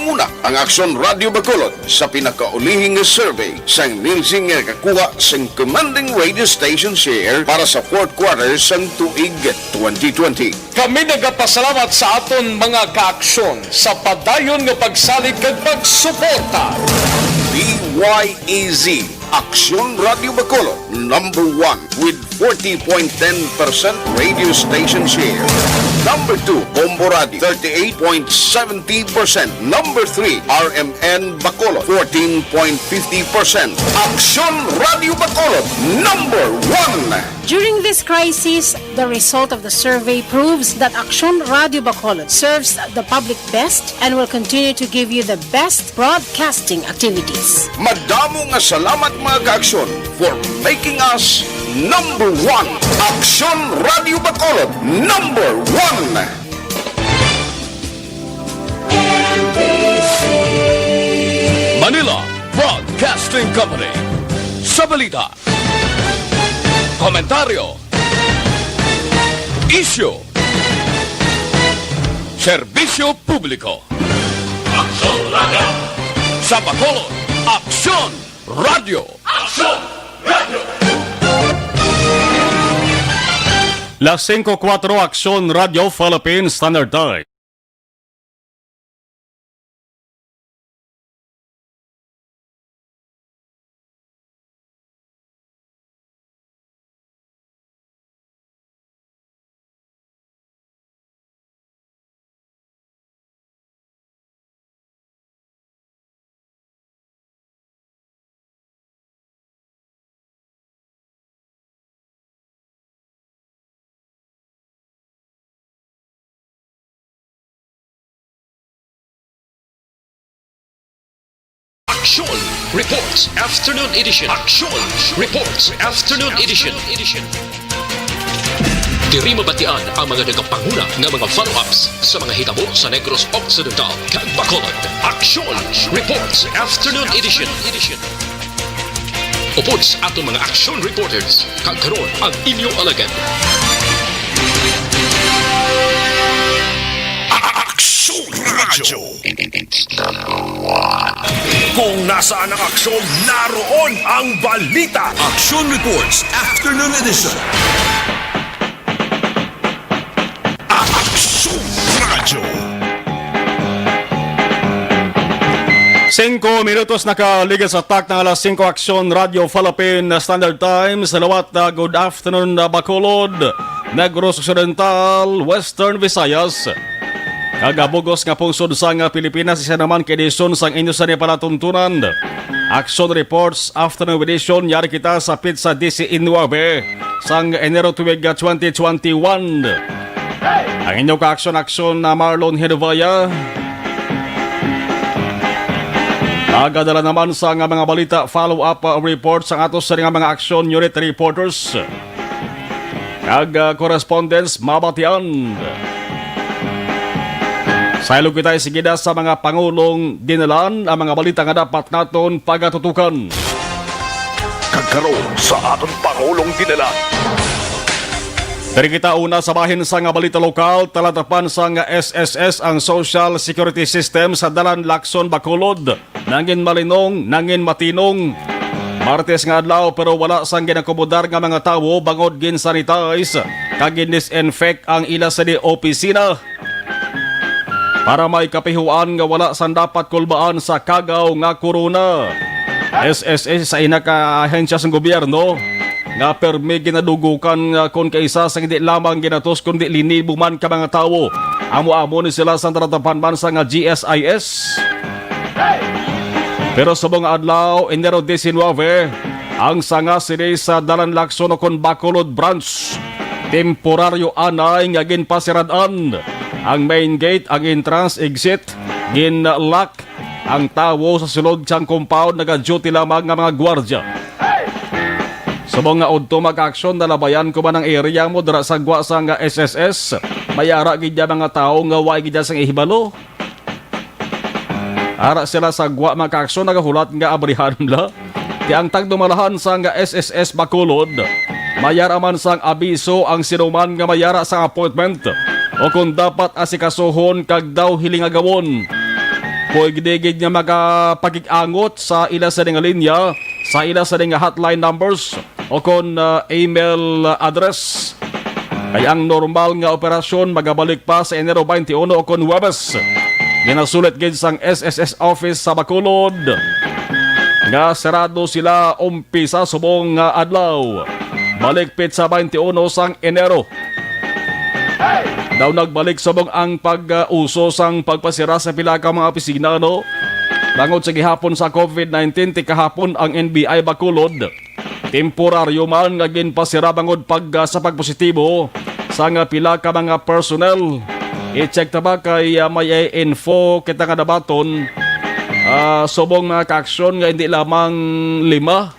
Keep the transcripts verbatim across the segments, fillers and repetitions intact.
Una ang Aksyon Radio Bacolod sa pinakaulihi nga survey sang Nielsen nga nakakuha sang commanding radio station share para sa fourth quarter sang tuig twenty twenty. Kami nagapasalamat sa aton mga kaaksyon sa padayon nga pagsalig kag pagsuporta. D Y E Z, Aksyon Radio Bacolod, number one with forty point ten percent radio station share. Number two, Bombo Radio, thirty-eight point seventy percent. Number three, R M N Bacolod, fourteen point fifty percent. Aksyon Radio Bacolod, number one. During this crisis, the result of the survey proves that Aksyon Radio Bacolod serves the public best and will continue to give you the best broadcasting activities. Madamo nga salamat, mga kaaksyon, for making us number one. Aksyon Radio Bacolod, number one. Manila Broadcasting Company. Sa balita, komentaryo, isyu, serbisyo publiko. Aksyon Radio. Sa Bacolod, Aksyon Radio. Aksyon Radio. Las singko kuwatro, Aksyon Radio Philippine Standard Time. Aksyon Reports Afternoon Edition. Aksyon Reports Afternoon Edition. Diri mabatian ang mga nagapanguna nga mga follow-ups sa mga hitabo sa Negros Occidental kag Bacolod. Aksyon Reports Afternoon Edition. Upod sa aton mga aksyon reporters, kag karon ang inyo alagad. Aksyon Radyo. Kung nasaan ang aksyon, naroon ang balita. Aksyon Reports Afternoon Edition. Aksyon Radyo. Singko minutos nakaligas sa tak ng alas singko, Aksyon Radyo Philippine Standard Time. Salawat, ah, good afternoon, ah, Bacolod, Negros Occidental, Western Visayas, kag, ah, bugos nga pungsod sang, ah, Pilipinas. Isa naman ka edisyon sang inyo sa palatuntunan, Aksyon Reports Afternoon Edition. Yari kita sa pitsa disinuebe sang Enero tuig, ah, twenty twenty-one. Ang inyo ka-aksyon-aksyon na Marlon Hedovaya. Magadala naman sa nga mga balita, follow-up, uh, report sa ato sa nga mga aksyon unit reporters kag, uh, correspondents mabatian. Sa ilog kita, sige na sa mga pangulong dinalan ang mga balita nga dapat naton pagatutukan. Kag karon sa aton pangulong dinalan. Diri kita una sa bahin sa nga balita lokal, talatapan sa nga S S S ang social security system sa Dalan Lacson, Bacolod. Nangin malinong, nangin matinong. Martes nga adlaw pero wala sang ginakomodar nga mga tawo bangod gin-sanitize kag gin-disinfect ang ila sini opisina. Para may kapihuan nga wala sang dapat kulbaan sa kagaw nga corona. S S S sa ina ka ahensya sang gobyerno nga permi ginadugukan nga kon kaisa sang hindi lamang ginatos kundi linibo man ka mga tawo. Amo-amo ni sila sang taratapan man sa nga G S I S. Pero subong nga adlaw, Enero diecinueve, ang sanga sini sa Dalan Lacson ukon Bacolod Branch. Temporaryo anay nga ginpasirad-an ang main gate, ang entrance, exit, gin-lock ang tawo sa sulod sang compound, naga-duty lamang nga mga gwardya. Subong nga udto mag-aksyon, nalabayan ko man ang area mo dira sa gwa sang S S S. May ara gid ya mga tawo nga wa gid ya sang ihibalo. Ara sila sa gwa mga kaaksyon, nagahulat nga abrihan la. Ti ang tagdumalahan sang S S S Bacolod, mayara man sang abiso ang sinuman nga mayara sang appointment o kung dapat asikasuhon kag daw hilingagawon. pwede gid nga makapakig-angot sa ila sa nga linya, sa ila sa nga hotline numbers o kon, ah, email address. Kay ang normal nga operasyon magabalik pa sa Enero twenty-one o kon Huwebes. Ginasulit gid sang S S S office sa Bacolod nga sarado sila umpisa subong nga adlaw. Balik petsa twenty-one sang Enero. Daw nagbalik subong ang pag-uso sang pagpasira sa pila ka mga opisina, no? Bangod sa gihapon sa covid nineteen, ti kahapon ang N B I Bacolod temporaryo man nga ginpasira bangod pag, ah, sa pagpositibo sa nga pila ka mga personnel. I-check ta ba kay, ah, may info kita nga nabaton, ah, subong mga kaaksyon nga hindi lamang lima,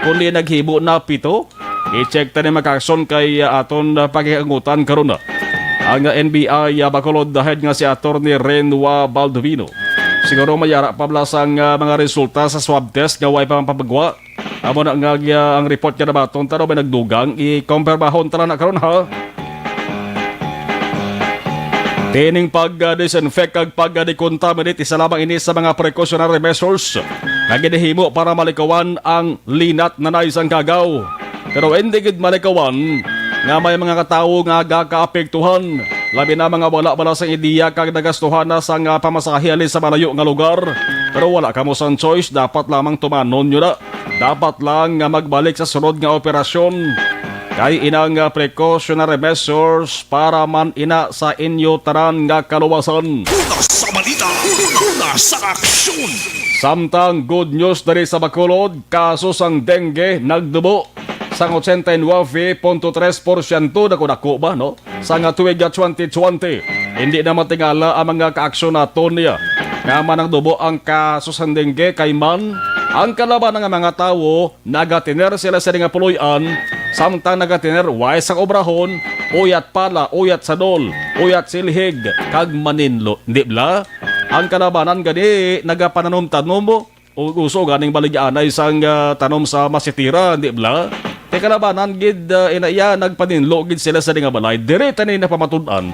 kundi naghimo na pito. I-check ta ni mga kaaksyon kay, ah, aton, ah, pakiangutan karon na ang, ah, N B I, ah, Bacolod head nga si Attorney Renwa Baldovino. Siguro may ara pa bala sang, ah, mga resulta sa swab test nga way pa mapabagwa. Amo na nga, ah, ang report nga nabaton, tanaw may nagdugang. I-confirmahon ta na karon, ha. Tining pag-disinfect kag pag-decontaminate, isa lamang ini sa mga precautionary measures nga ginahimo para malikawan ang linat na nais ang kagaw. Pero hindi gid malikawan nga may mga katawo nga gakaapektuhan, labi na mga wala bala sang ideya kag nagastuhan na sang pamasahe halin sa malayo nga lugar. Pero wala kamo sang choice, dapat lamang tumanon nyo na. Dapat lang nga magbalik sa sunod nga operasyon. Kay inang, ah, precautionary measures para man ina sa inyo tanan nga kaluwasan. Una sa balita, una sa aksyon. Samtang good news diri sa Bacolod, kaso sang dengue nagdubo sang ochenta y nueve punto tres porsyento, dako-dako ba, no? Sa nga tuig nga twenty twenty, hindi na matingala ang mga kaaksyon naton niya nga managdubo ang kaso sang dengue, kay man ang kalabanan nga mga tawo nagatener sila sa nga puloy-an, samtang nagatener way sang obrahon, uyat pala, uyat sadol, uyat silhig, kag maninlo. Di bala? Ang kalabanan gani nagapananom-tanom o uso ganing baligyaanay sang, ah, tanom sa masitira, di bala? Kay kalabanan gid, ah, ina iya nagpaninlo gid sila sa nga balay. Diri tani napamatud-an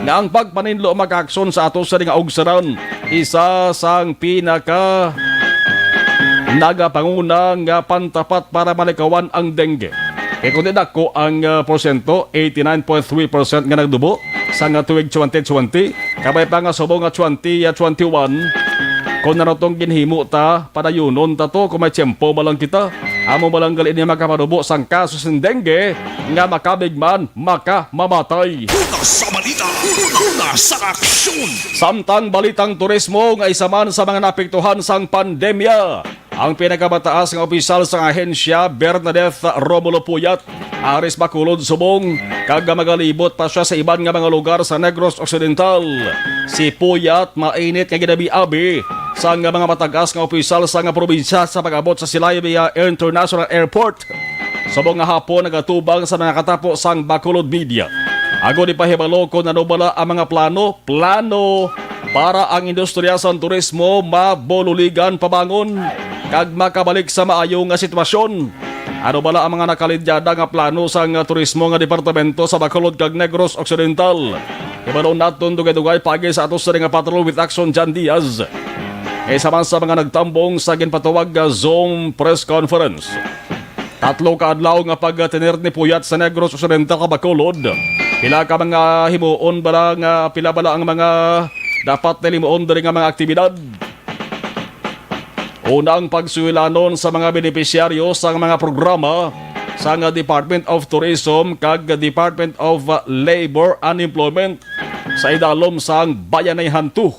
nga ang pagpaninlo makaakson sa ato sa nga ugsaran, isa sang pinaka nagapanguna nga pantapat para malikawan ang dengue. Kay kung di dako ang, ah, porsyento, eighty-nine point three percent nga nagdubo sa nga tuig twenty twenty, kabay pa nga subong nga twenty twenty-one, kung ano tong ginhimo ta, padayunon ta to kung may tiyempo ba lang kita. Amo ba lang gali niya makapanubo sang kaso sang dengue nga makabig man, makamamatay. Una sa balita, una sa aksyon. Samtang balitang turismo nga isa man sa mga naapektuhan sang pandemya, ang pinakamataas nga opisyal sang ahensya, Bernadette Romulo Puyat, ari sa Bacolod, subong kag magalibot pa sia sa iban nga mga lugar sa Negros Occidental. Si Puyat mainit nga ginabi-abi sang mga matagas nga opisyal sa nga probinsya sa pag-abot sa Silay via International Airport. Subong nga hapon nagatubang sa mga katapo sang Bacolod Media, agod ipahibalo kon ano bala ang mga plano, plano para ang industriya sang turismo mabululigan pabangon kag makabalik sa maayo nga sitwasyon. Ano bala ang mga nakalidyada nga plano sang turismo nga departamento sa Bacolod kag Negros Occidental? Hibalon naton dugay-dugay paagi sa ato sa nga patrol with Action John Diaz. Isa man sa mga nagtambong sa ginpatawag nga Zoom press conference. Tatlo ka adlaw nga pagtener ni Puyat sa Negros Occidental kag Bacolod. Pila ka mga himuon bala nga, pila bala ang mga dapat na himuon diri nga mga aktibidad? Una, ang pagsuhilanon sa mga benepisyaryo sa mga programa sa nga Department of Tourism kag Department of Labor and Employment sa idalom sang Bayanihan two.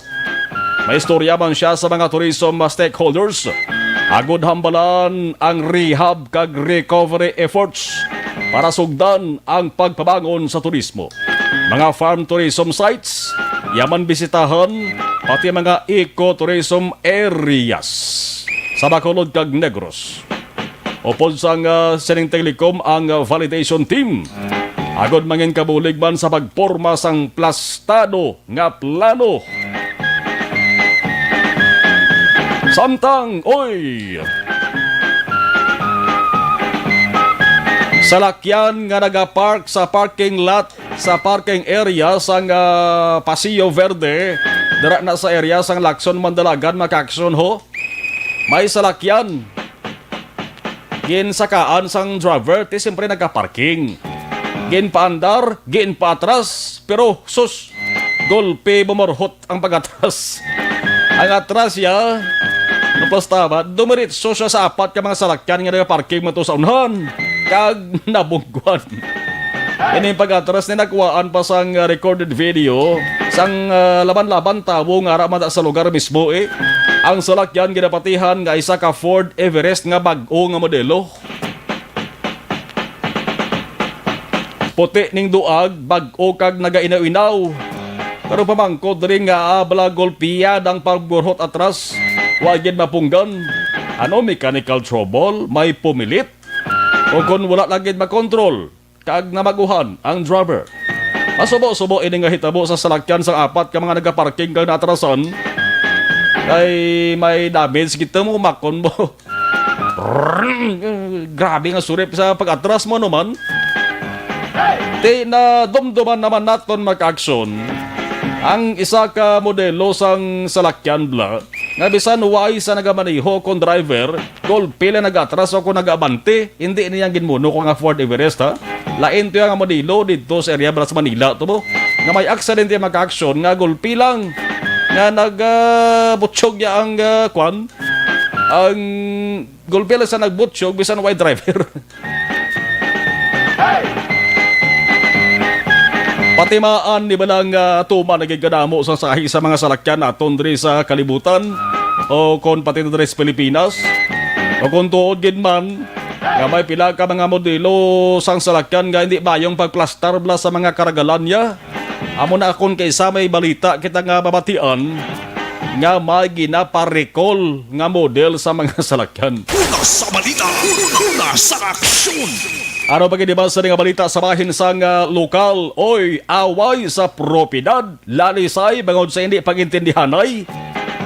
Maistorya man sia sa mga tourism stakeholders, agod hambalan ang rehab kag recovery efforts para sugdan ang pagpabangon sa turismo. Mga farm tourism sites, yaman bisitahan, pati mga ecotourism areas sa Bacolod kag Negros. Upod sang, ah, sining tiglikom ang, ah, validation team, agod mangin kabulig man sa pagporma sang plastado nga plano. Samtang, oy! Salakyan nga nagapark sa parking lot sa parking area sang, ah, Paseo Verde, Dira na sa area sang Lacson, Mandalagan, mga ka-aksyon, ho. May salakyan ginsakaan sang driver, ti siyempre nagaparking. Ginpaandar, ginpaatras, pero sus, gulpi bumurhot ang pag-atras. Ang atras siya, naplastaban, dumiritso siya sa apat ka mga salakyan nga nagaparking man to sa unhan, kag nabungguan. Ining pag-atras ni nakuhaan pa sang, ah, recorded video sang, ah, laban-laban tawo nga ara man sa lugar mismo, eh. Ang salakyan ginapatihan nga isa ka Ford Everest nga bag-o nga modelo. Puti ning duag, bag-o kag nagainaw-inaw. Pero pamangkot diri nga abla gulpiya ang pagburhot atras, wa gid mapunggan. Ano, mechanical trouble? May pumilit? O kon wala lang gid makontrol kag namaguhan ang driver? Masubo-subo ini nga hitabo sa salakyan sang apat ka mga nagaparking kag naatrasan. Kay may damage kita mo, makon mo. Brrrr! Grabe nga surip sa pag-atras mo naman. Ti nadumduman naman naton, mga ka-aksyon, ang isa ka modelo sang salakyan bala nga bisan way sa nagamaneho kon driver, gulpi lang nag-atras o kon nag-abante. Hindi niya ginmuno ko nga Ford Everest, ha. Lain to nga modelo dito sa area bala sa Manila to mo, nga may aksidente, mga ka-aksyon, nga gulpi lang nga nag, ah, butyog niya ang, ah, kwan, ang gulpi lang sa nagbutyog, bisan way driver. Patimaan ni balang, ah, tuman naging kadamo sa sahi sa mga salakyan naton diri sa kalibutan, o kon pati na diri sa Pilipinas, o kon tuod gid man nga may pila ka mga modelo sang salakyan nga hindi mayong pagplastar bala sa mga karagalan niya. Amo na akon kay sa may balita kita nga mabatian nga may ginaparecall nga model sa mga salakyan. Una sa balita, una sa aksyon. Ano pa gid ba sa nga balita sa bahin sang, ah, lokal? Oy, away sa propiedad, lalisay bangod sa hindi pag-intindihanay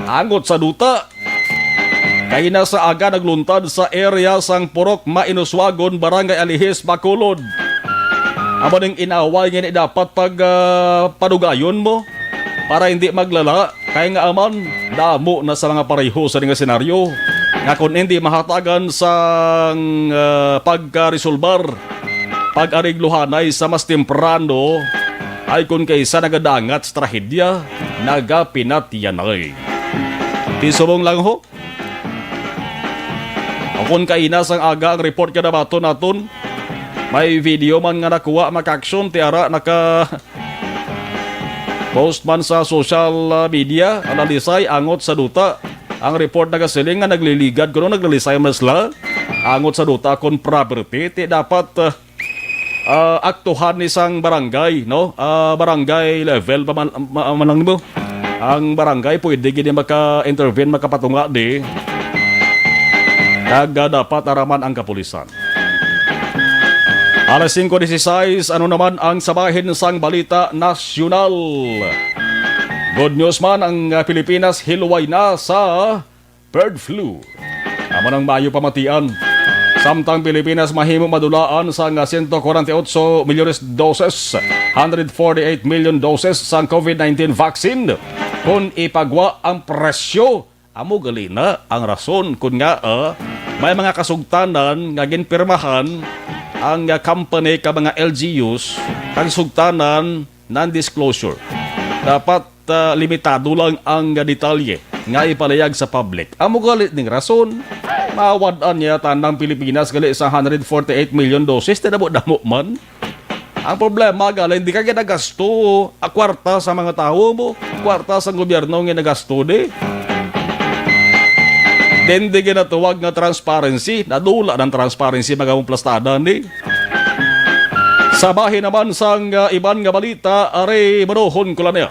angot sa duta. Kaina sa aga nagluntad sa area sang Purok Mainuswagon, Barangay Alihis, Bacolod. Amo ning inaway nga hindi dapat pag, ah, padugayon mo para hindi maglala, kay nga aman damo na sa mga pareho sa nga senaryo nga kung hindi mahatagan sang, ah, pagkaresolbar, pag-arigluhanay sa mas temprano, ay kung kaysa nagadangat sa trahedya, nagapinatyanay. Ti subong lang ho. Akon kaina sang aga ang report nga nabaton naton. May video man nga nakuha, mga ka-aksyon, ti ara naka post man sa social, ah, media, ang lalisay angot sa duta. Ang report nagasiling nga nagliligad kuno naglalisay man sila angot sa duta kon property. Ti dapat, ah, ah, aktuhan ni sang barangay, no? Ah, barangay level pa man, ma-, man lang mo. Ang barangay pwede gid maka-intervene, makapatunga di. Kag, ah, dapat araman ang kapulisan. Alas singko disisais, ano naman ang sabahin sang balita nasyonal? Good news man ang, ah, Pilipinas hilway na sa bird flu. Amo nang maayo pamatian. Samtang Pilipinas mahimo madulaan sang sento kwarenta y otso milyones doses, hundred forty-eight million doses sang COVID nineteen vaccine. Kung ipagwa ang presyo, amo gali na ang rason kun nga, ah, may mga kasugtanan nga ginpirmahan ang, ah, company ka mga L G Us kag sugtanan non-disclosure. Dapat, ah, limitado lang ang detalye nga ipalayag sa public. Amo gali ning rason, mawad-an niya tanang Pilipinas gali sa hundred forty-eight million doses, ti damo-damo man. Ang problema, gali, hindi ka ginagasto ang kwarta sa mga tawo mo, kwarta sa gobyerno nga nagasto di. Then di ginatuwag nga transparency, nadula ng transparency, mga mong plastada ni. Sa bahin naman sang, ah, iban nga balita, ari, manuhon ko lang niya.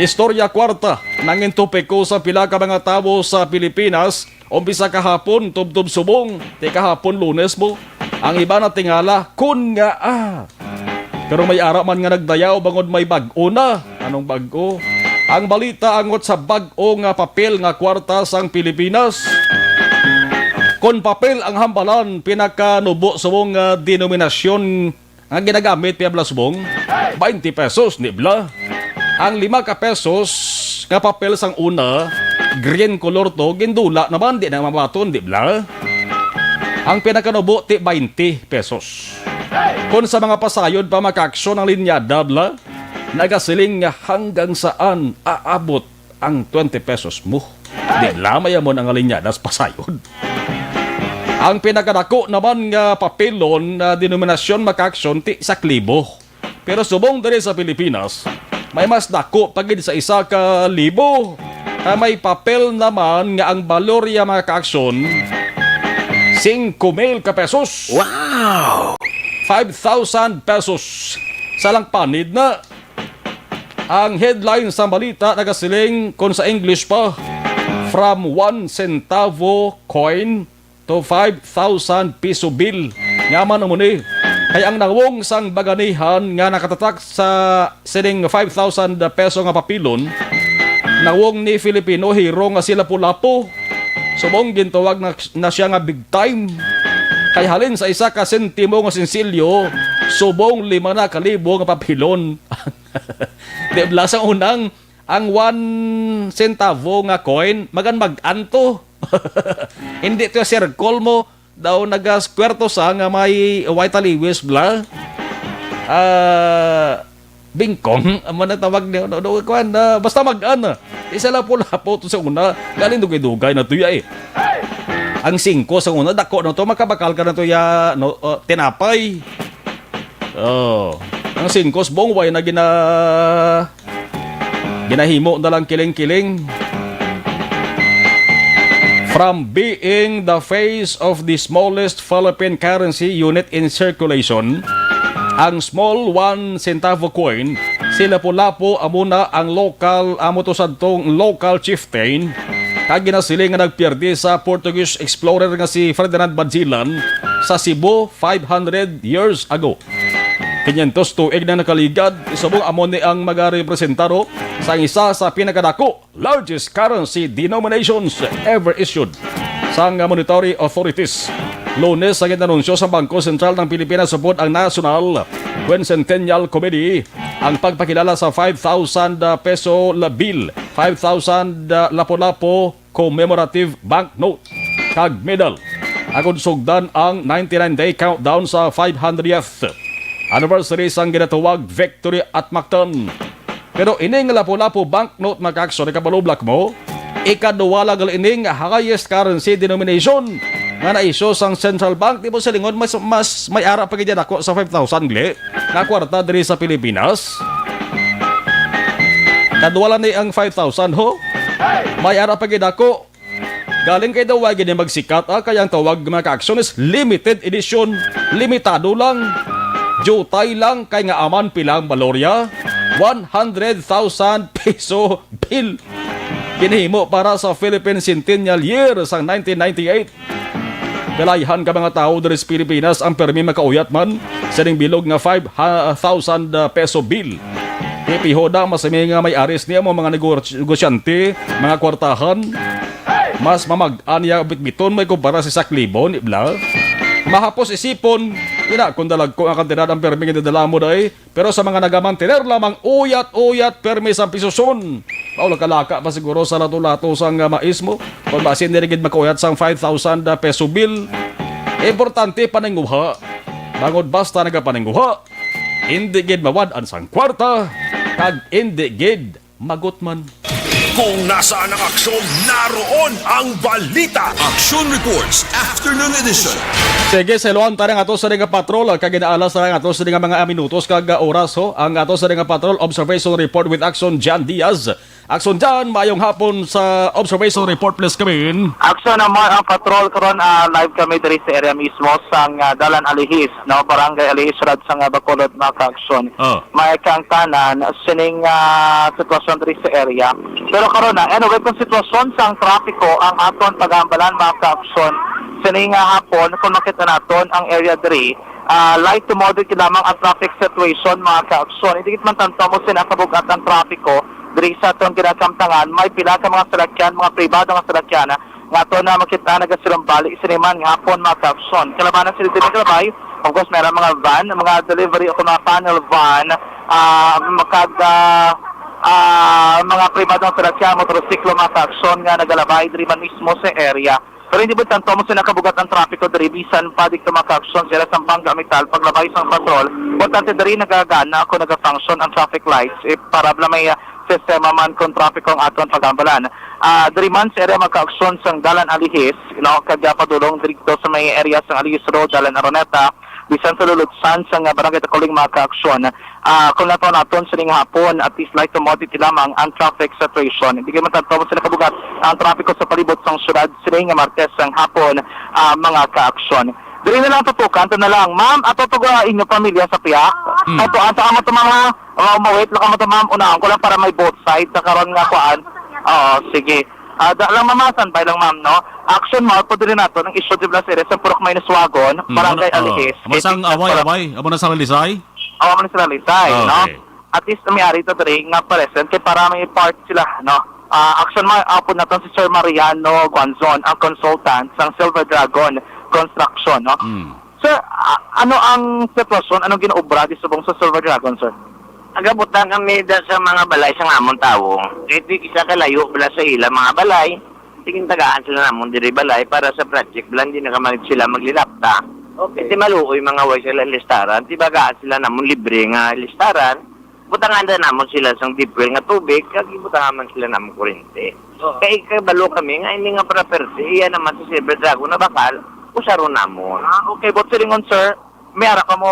Istorya kwarta, nangin topiko sa pila ka mga tawo sa Pilipinas, umpisa kahapon, tubtob subong, ti kahapon, Lunes mo. Ang iba na tingala, kun nga, ah. Pero may ara man nga nagdayaw bangod may bag-o na. Anong bag-o? Ang balita angot sa bag-o nga papel nga kwarta sang Pilipinas. Kon papel ang hambalan, pinakanubo subong nga denominasyon nga ginagamit, pia bala subong? Baynte pesos, ni bala. Ang lima ka pesos, nga papel sang una, green color to, gindula naman, di na mabaton, di bala? Ang pinakanubo, ti twenty pesos. Kung sa mga pasayod pa, mga kaaksyon, ang linyada, bala, nagasiling nga hanggang saan aabot ang twenty pesos mo. Di bala, may amo na nga linyada sa pasayod. Ang pinakadako naman nga papelon na denominasyon, mga kaaksyon, ti sa klibo. Pero subong diri sa Pilipinas, may mas dako pa gid sa isa ka libo. Ah, may papel naman nga ang balorya, mga kaaksyon, singko mil ka pesos. Wow! Five thousand pesos. Sa lang panid na. Ang headline sa balita nagasiling, kung sa English pa, from one centavo coin to five thousand piso bill. Nga man amo ni, kay ang nawong sang baganihan nga nakatatak sa sining five thousand peso nga papilon, nawong ni Filipino hero nga si Lapu-Lapu. Subong gintawag na, na siya nga big time. Kay halin sa isa ka sentimo nga sinsilyo, subong lima na ka libo nga papilon. Di bala sa unang ang one centavo nga coin, magan-magan to. Hindi to circle mo, daw nagaskwerte sa nga may white aliwis bala. Ah, bingkong, amo na tawag niyo. No, no, kuwan, ah, basta magan. Isa lang po lapo to sa una. Galing dugay-dugay na to ya eh. Ang singko sa una, dako na to, makabakal ka na to ya, no, ah, tinapay. Oh, ang singkos bongway na gina-, ginahimo na lang kiling-kiling. From being the face of the smallest Philippine currency unit in circulation, ang small one centavo coin, si Lapu-Lapu amo na ang local, amo to sadtong local chieftain, kag ginasiling nga nagpierde sa Portuguese explorer nga si Ferdinand Magellan sa Cebu five hundred years ago. Quinientos tuig na nakaligad, subong amo ni ang magarepresentado sa isa sa pinakadako, largest currency denominations ever issued sang monetary authorities. Lunes sa ginanunsyo sa Bangko Sentral ng Pilipinas upod ang National Quincentennial Committee ang pagpakilala sa five thousand peso la bill, five thousand Lapu-Lapu commemorative banknote kag medal, agod sugdan ang ninety-nine day countdown sa five hundredth anniversary sang ginatawag Victory at Mactan. Pero ini nga Lapu-Lapu banknote, mga kaaksyon, kabalo bala mo, ikaduha lang gali ining highest currency denomination nga na-issue sang Central Bank. Di mo silingon, mas, mas may ara pa gid dako sa five thousand gali nga kwarta diri sa Pilipinas. Kadwala ni ang five thousand, ho? May ara pa gid ako. Galing kay daw wa gid ni magsikat, ah, kay ang tawag, mga kaaksyon, is limited edition. Limitado lang. Jutay lang kay nga aman pila ang balorya. One hundred thousand peso bill. Ginhimo para sa Philippine Centennial Year sang nineteen ninety-eight. Galayhan ka mga tawo diri sa Pilipinas ang permi makauyat man sining bilog nga five thousand peso bill. Pipiho da, mas may nga may aris niya mo mga negosy-, negosyante, mga kwartahan. Mas mamag-an niya bitbiton may kumpara sa saklibo, di bala? Mahapos isipon, ina kung dalagko ang kantidad ang permi nga dadala mo, day. Pero sa mga nagamantener lamang, uyat-uyat, permi sa pisuson. Mao lang kalaka pa siguro sa lato-lato sang, ah, mais mo. Kung basin diri gid makauyat sang five thousand peso bill. Importante paninguha. Bangod basta nagapaninguha, indi gid mawad-an sang kwarta, kag indi gid magutman. Kung nasaan ang aksyon, naroon ang balita. Aksyon Reports, Afternoon Edition. Sige, sa Luan, tara nga to sa nga patrol, kag inaalas na nga to sa nga mga minutos kag, ah, oras, ho. Ang ato sa nga patrol, observation report with Action Jan Diaz. Action Jan, maayong hapon sa observation report, please, come in. Action naman ang patrol karon, ah, live kami diri sa area mismo sang, ah, Dalan Alihis, no, Barangay Alihis, Rad sang, ah, Bacolod, mga kaaksyon. Oh. May kaangtanan sining, ah, sitwasyon diri sa area. Pero karon na, anyway, kung sitwasyon sang trapiko ang aton pag-aambalan, mga kaaksyon, sining, ah, hapon, kung makita naton ang area diri, ah, light to moderate lamang ang traffic situation, mga kaaksyon. Hindi man tanto mo sila kabugat ang trapiko diri sa atong ginakamtangan. May pila ka mga salakyan, mga pribado nga salakyan, nga ato na makita nagasirumbali sining man nga hapon, mga kaaksyon. Kalabanan sila din kalabay. Of course, meron mga van, mga delivery o mga panel van, ah, makag, ah, ah, mga pribadong salakyan, motorsiklo, mga kaaksyon nga nagalabay diri man mismo sa area. Pero hindi ba tanto mo sila kabugat ang trapiko diri, bisan pa dito mga kaaksyon sila sa Bangga Metal paglabay sa patrol. Importante diri nagagana ako, nagafunction ang traffic lights, eh, para bala may, ah, sistema man kung trapiko ang aton pagambalan. Ah, diri man sa area mga kaaksyon sang Dalan Alihis, you know, kag, ah, padulong diri sa may area sang Alihis Road, Dalan Araneta, bisan sa lulutsan sang, ah, Barangay Takuling mga kaaksyon. Ah, kung nato naton sining hapon, at least light commodity lamang ang traffic situation. Hindi kayo matatapos sila kabugat ang trapiko sa palibot sang syudad sining nga Martes sang hapon, ah, mga kaaksyon. Diri na lang tutukan, ito na lang. Ma'am, ato to ga inyo pamilya sa piyak. Hmm. Ato, asa amo to, ma'am, ha? Ah, mawait lang kamo to, ma'am. Unahan ko lang para may both side sa karon nga kuan. Oo, sige. Ah, da lang, ma'am, ha? Standby lang, ma'am, no? Action mo, pwede rin nato ng issue de Las Vegas, sa Purok Minus Wagon, Hmm, Barangay ano, ah, Alihis. Amo sang Eighteen away, Purok. Away? Amo na sang Lalisay? Oo, amo na sa Lalisay, no? Okay. At least, may ari to diri nga present kay para may part sila, no? Ah, action mo, apod naton si Sir Mariano Guanzon, ang consultant sang Silver Dragon Construction, no? Hmm. Sir, a-, ano ang sitwasyon? Anong ginaobra di subong sa Silver Dragon, sir? Nagabutang kami da sa mga balay sa amon tawo. Kay di isa ka layo bala sa ila mga balay. Tingin tagaan sila namon diri balay para sa project. Bala, hindi na ka man sila maglilapta. Okay. Kay di maluoy mga way sila listaran. Di bagaan sila namon libre nga listaran. Butangan na namon sila sang deep well nga tubig, kag ibutangan man sila namon kuryente. Oo. Kay kabalo kami nga ini nga property, iya naman sa Silver Dragon na bakal, usaron namon. Ah, okay. But silingon, sir, may ara kamo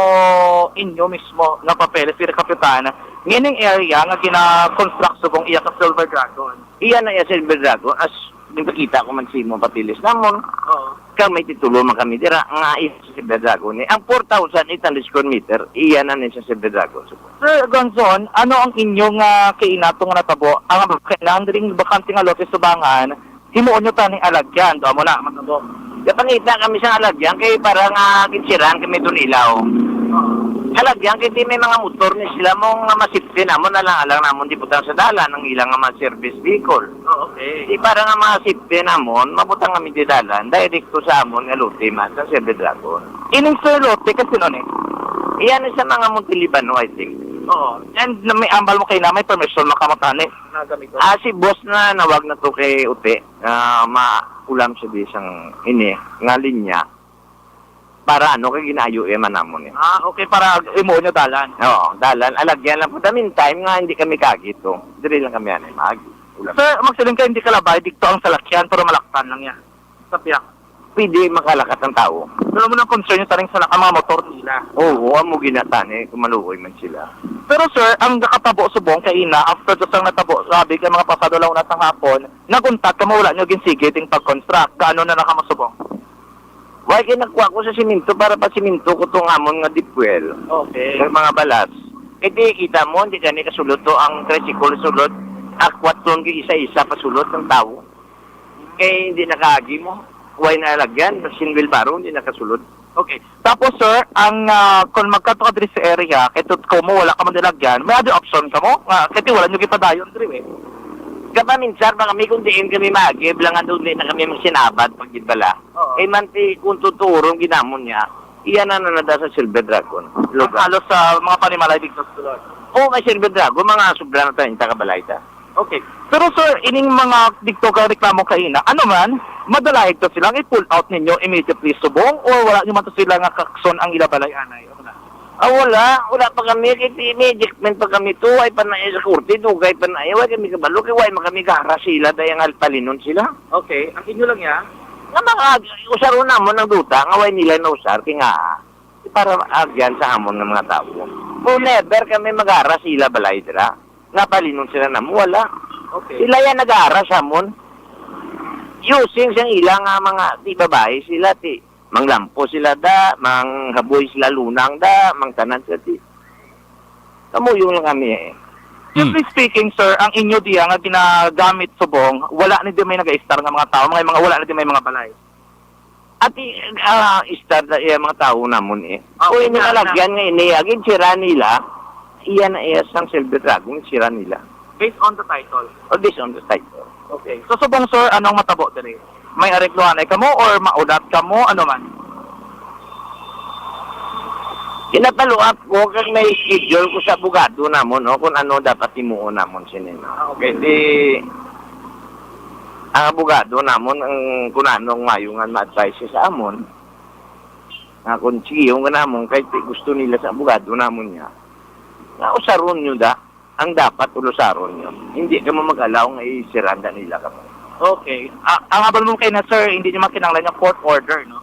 inyo mismo nga papeles diri, Kapitan, ngining area nga gina-construct subong iya sa Silver Dragon. Iya na iya Silver Dragon, as nagpakita ko man sa imo papeles namon. Oo. Kag may titulo man kami dira nga iya sa Silver Dragon ni. Ang four thousand eight hundred square meter, iya na ni sa Silver Dragon. Sir Gonzon, ano ang inyo nga kainato nga natabo? Ang kailangan diri nga bakante nga lote subangan, himuon nyo taning alagyan, do mo na, matabo. Gapangita kami sa alagyan kay para nga ginsiran kami dun ilaw. Alagyan kay di may mga motor ni sila mo nga masipti namon, alang-alang namon di butang sa dalan ang ilang nga mga service vehicle. Oh, okay. Di para nga mga sipti namon, mabutang kami di dalan, direkto sa amon nga lote man, sa Silver Dragon. Ining, sir, lote, kasi nun eh. Iyan sa mga Montelibano, I think. Oo. And na may ambal mo kayo na may permission makamutani. Nagamit ko. Ah, si boss na nawag na to kay Ute, ah, maulam siya di sang ini, nga linya. Para ano, kay ginayo iya man namon eh. Ah, okay, para imo nyo dalan. Oo, dalan. Alagyan lang po. The meantime nga, hindi kami kagit to. Diri lang kami, ano, mag-ulam. Sir, magsiling ka, hindi ka labay, dito ang salakyan, pero malaktan lang yan. Sa piyak. Pwede makalakat ang tao. Pero mo nang concern yung taring salak ang mga motor nila. Oo, amo ginatani, kumaluoy man sila. Pero sir, ang nakatabo subong kay ina, after to sang natabo, sabi kay mga pasado lang una sang hapon, naguntat ka mo, wala nyo ginsige ding pag-construct. Kaano na nakamasubong? Why kay nagkuha ko sa simento para pa simento ko tong amon nga deep well. Okay. Yung mga balas. Kay di kita mo, hindi gani kasulod to ang tricycle sulod. Akwat ton kay isa-isa pasulod ng tao. Kay hindi nakaagi mo. Why na lagyan? Single barrow, hindi nakasulod. Okay. Tapos, sir, ang, ah, kung magkadto ka diri sa area, kay tut-, ko mo, wala ka man nilagyan, may other option ka mo? Nga, kay wala nyo gipadayon diri, eh. Kapaminsan pa kami kung diin kami maagi, bilang nga doon di na kami magsinabad pag gibala. Oo. Eh, man ti, kung tuturon ginamon niya, iyan na nanada sa Silver Dragon. Lugar. Halos sa mga panimalay dito sa sulod. Oo, may Silver Dragon, mga sobra na treinta ka balay ta. Okay. Pero sir, ining mga dito ka reklamo kaina, ano man, madalahig to sila, i-pull out ninyo immediately subong, or wala nyo man to sila nga kakson ang ila balay anay? Ano na? Ah, wala. Wala pa kami. Kay di, may ejectment pa kami to. Ay pa na sa korte. Dugay pa na. Ay, wala kami kabalo. Kay wala man kami gahara sila. Dahil nga palinon sila. Okay. Ang inyo lang yan? Nga mga usaron namon ang duta. Nga wala nila nausar. Kaya nga, para agyan sa amon nga mga tao. Kung never kami mag-ara sila balay dira. Nga palinon sila namo. Wala. Okay. Sila yan nag-ara sa amon. Using sang ila nga mga, di babae sila, ti manglampo sila da, manghaboy sila lunang da, mangtanan sila ti. Kamuyong lang kami eh. Hmm. Simply speaking, sir, ang inyo diya nga ginagamit subong, wala ni di may nag-istar nga mga tao, mga, mga wala ni di may mga balay. Ati, ah, istar da iya mga tao namon eh. Ah, kung okay, na, na. Nalagyan nga ini, agin sira nila, iya na iya sang Silver Dragon, sira nila. Based on the title? Oh, based on the title. Okay. So, subong, sir, anong matabo diri? May areglohanay kamo or maulat kamo? Ano man? Gina-follow up ko kag may schedule ko sa abogado namon, no, kung ano dapat himuon namon sini, no. Ah, okay. Kay di, ang abogado namon ang kung ano ang mayo nga ma-advise sa amon. Nga kung sige, yung nga namon, kay di gusto nila sa abogado namon niya. Nga usaron nyo da, ang dapat ulusaron nyo. Hindi ka mo mag-allow nga isiranda nila ka mo. Okay. Ah, ang abal mo kay na, sir, hindi nyo makinanglan yung court order, no?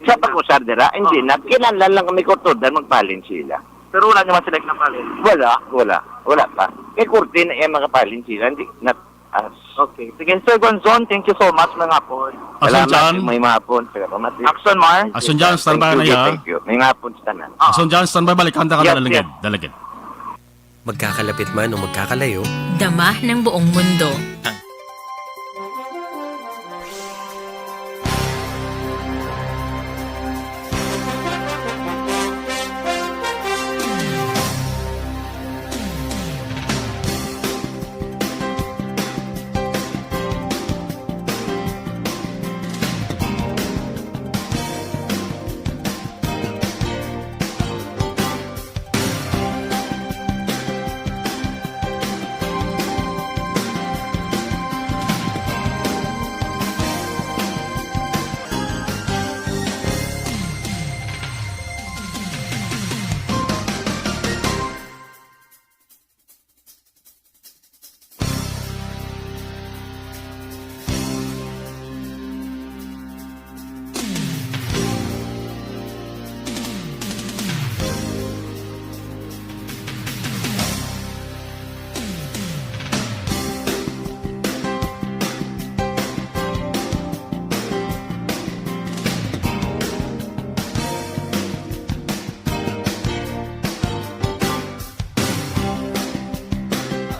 Sa pag-usar dira, hindi na. Kinahanglan lang kami court order, magpalin sila. Pero wala naman sila kinapalin? Wala, wala. Wala pa. Kay korte na iya makapalin sila, hindi na as. Okay. Sige, Sir Gonzon, thank you so much, mga hapon. Ason Salamat, Jan? May mga hapon. Salamat. Action, Mar? Ason Jan, standby Thank na you, ya. Thank you. May mga hapon sa tanan. Ah. Ason Jan, standby, balikan ta ka Yes, na, yes. Dalagid. Dalagid. Magkakalapit man o magkakalayo, Dama ng buong mundo.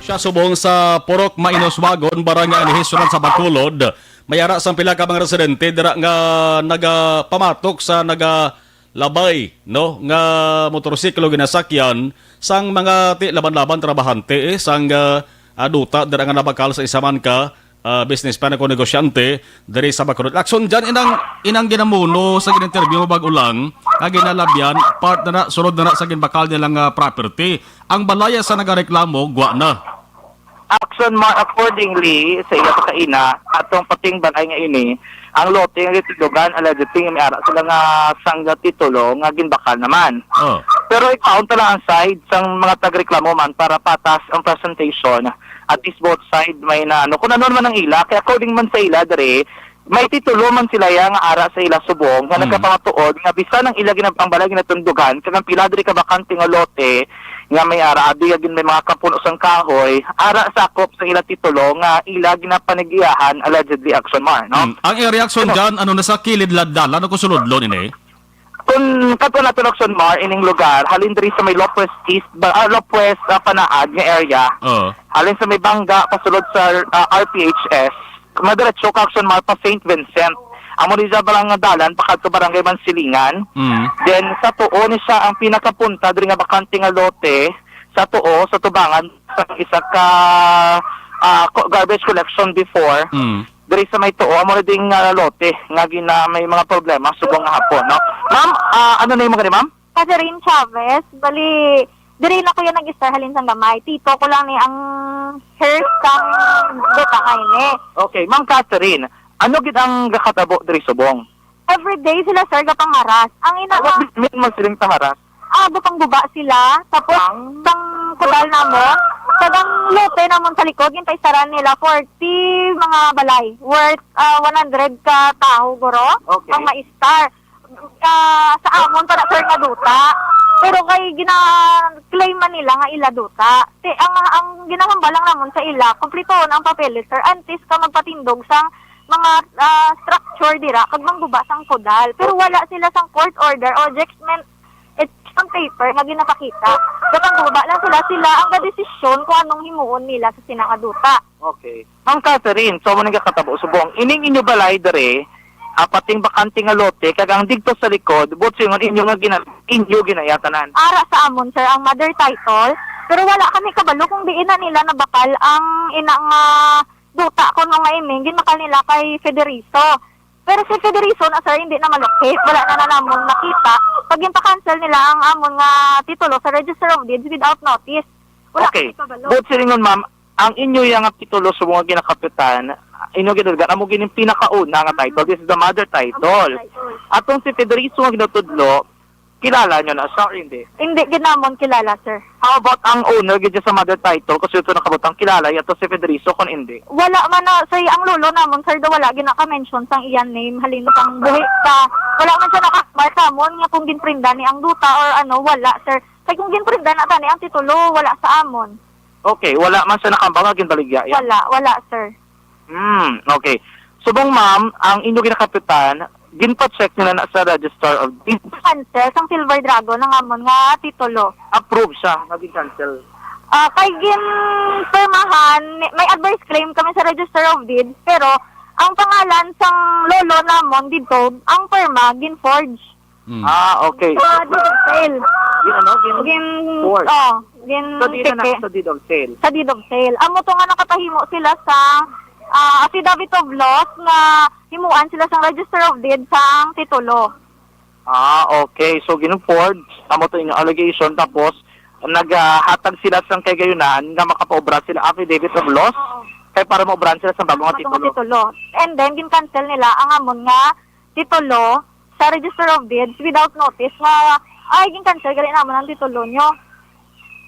Siya subong sa Purok Mainoswagon, Barangay Anihisonan sa Bacolod. May ara sang pila ka mga residente dira nga nagapamatok sa nagalabay, no, nga motorsiklo ginasakyan sang mga ti-, laban-laban trabahante, eh, sang, ah, ah, duta dira nga nabakal sa isa man ka ah, businessman o negosyante diri sa Bacolod. Action dyan, inang, inang ginamuno sa gin-interview mo bag-o lang, nga ginalabyan, part na na, sulod na na sa ginbakal nilang, ah, property. Ang balaya sa nagareklamo, gwa na. Action, Mar, accordingly sa iya pagkaina, atong pating balay nga ini, ang lote nga gitugyan, allegedly, nga may ara sila nga sang titulo nga ginbakal naman. Oh. Pero ikaon ta lang ang side sang mga tagreklamo man para patas ang presentation. At least both side may na, ano, kung ano naman ang ila. Kaya according man sa ila, dere, may titulo man sila ya nga ara sa ila subong nga Mm. nagkapamatuod nga bisan ang ila ginab-, ang balay ginatundugan, kag ang pila diri ka bakante nga lote nga may ara, abi, nga gin-, may mga kapuno sang kahoy, ara sakop sa ila titulo nga ila ginapanigiyahan, allegedly, Action Mar, no? Mm. Ang area, Action Pero John, ano na sa kilid la-, dalan o kung sulodlon ini? Kung kadto naton, Action Mar, ining lugar, halin diri sa may Lopez East, ba, ah, Lopez, ah, Panaad nga area. Oo. Halin sa may Bangga, pasulod sa, ah, R P H S. Madiretso ka, Action Mar, pa Saint Vincent. Amo ni siya barang dalan, pakadto Barangay Mansilingan. Mm. Then, sa tuo ni siya ang pinakapunta, diri nga bakante nga lote, sa tuo, sa tubangan, sa isa ka, ah, co-, garbage collection before. Mm. Diri sa may tuo, amo na ding, ah, lote nga gina-, may mga problema subong nga hapon, no? Ma'am, ah, ano na yung mga ni ma'am? Catherine Chavez, bali, diri na ko yan nag-start halin sang gamay. Tito ko lang ni ang hair sang duta nga ini. Okay, Ma'am Catherine, ano gid ang gakatabo diri subong? Everyday sila, sir, gapangaras. Ang ina What nga do you mean mo siling taharas? Ah, butang guba sila. Tapos, Ang? sang kudal namon, kag ang lote namon sa likod, yung paisaran nila, forty mga balay, worth, ah, one hundred ka taho, guro, Okay. ang maistar. Ah, sa amon pa na, sir, nga duta. Pero kay gina-claim man nila nga ila duta. Ti-, ang, ang ginahambal lang namon sa ila, kumpletohon ang papeles, sir, antes ka magpatindog sang mga, ah, structure dira, kag mangguba sang kudal. Pero Okay. wala sila sang court order o judgment. It's on paper nga ginapakita. Kapag guba lang sila, sila ang gadesisyon kung anong himuon nila sa sina nga duta. Okay. Ma'am Catherine, so mo nagkakatabo subong. Ining inyo balay dere, apating bakante nga lote, kag ang digto sa likod, buot silingon inyo nga gina-, inyo ginayatanan. Ara sa amon, sir, ang mother title, pero wala kami kabalo kung diin na nila nabakal ang ina nga duta kuno nga ini, ginbakal nila kay Federizo. Pero si Federizo na, sir, hindi na malukit. Wala na, na namon nakita. Pag ginpa-cancel nila ang amon nga titulo sa Register of Deeds without notice. Wala Okay. kami kabalo. Buot silingon, ma'am, ang inyo yang titulo sa mga ginakapitan, inyo ginulgan, amo gining pinakauna nga title. This is the mother title. Title. Atong si Federizo nga ginatudlo, kilala nyo na siya or hindi? Hindi gid namon kilala, sir. How about ang owner gid sa mother title? Kasi ito nakabutang kilala, yato si Federizo, kung hindi. Wala man na, sir, ang lolo namon, sir, daw wala gid naka-mention sang iya name, halin sang buhi pa. Wala man siya nakakbar sa amon nga kung ginprinda ni ang duta or ano, wala, sir. Kay kung ginprinda na tani ang titulo, wala sa amon. Okay, wala man siya nakambal nga ginbaligya iya. Wala, wala, sir. Hmm, okay. Subong, ma'am, ang inyo ginakapitan, ginpa-check nila na sa Register of Deeds. Cancel sang Silver Dragon ang amon nga titulo. Approve siya nga gin-cancel. Ah, kay ginpirmahan, may adverse claim kami sa Register of Deeds, pero ang pangalan sang lolo namon dito, ang pirma gin-forge. Mm. Ah, okay. Sa deed of sale. Gin ano? Gin Gin, forge. Oh, gin Sa deed na peke. Sa deed of sale. Sa deed of sale. Amo to nga nakapahimo sila sa ah, affidavit of loss nga himuan sila sang Register of Deeds sang titulo. Ah, okay. So, gin-forge, amo to inyong allegation, tapos naghatag sila sang kagayunan nga makapaobra sila affidavit of loss Oo. Kay para maobrahan sila sa bagong Bagong titulo. Titulo. And then, gin-cancel nila ang amon nga titulo sa Register of Deeds without notice nga, "Ay, gin-cancel gali namon ang titulo nyo."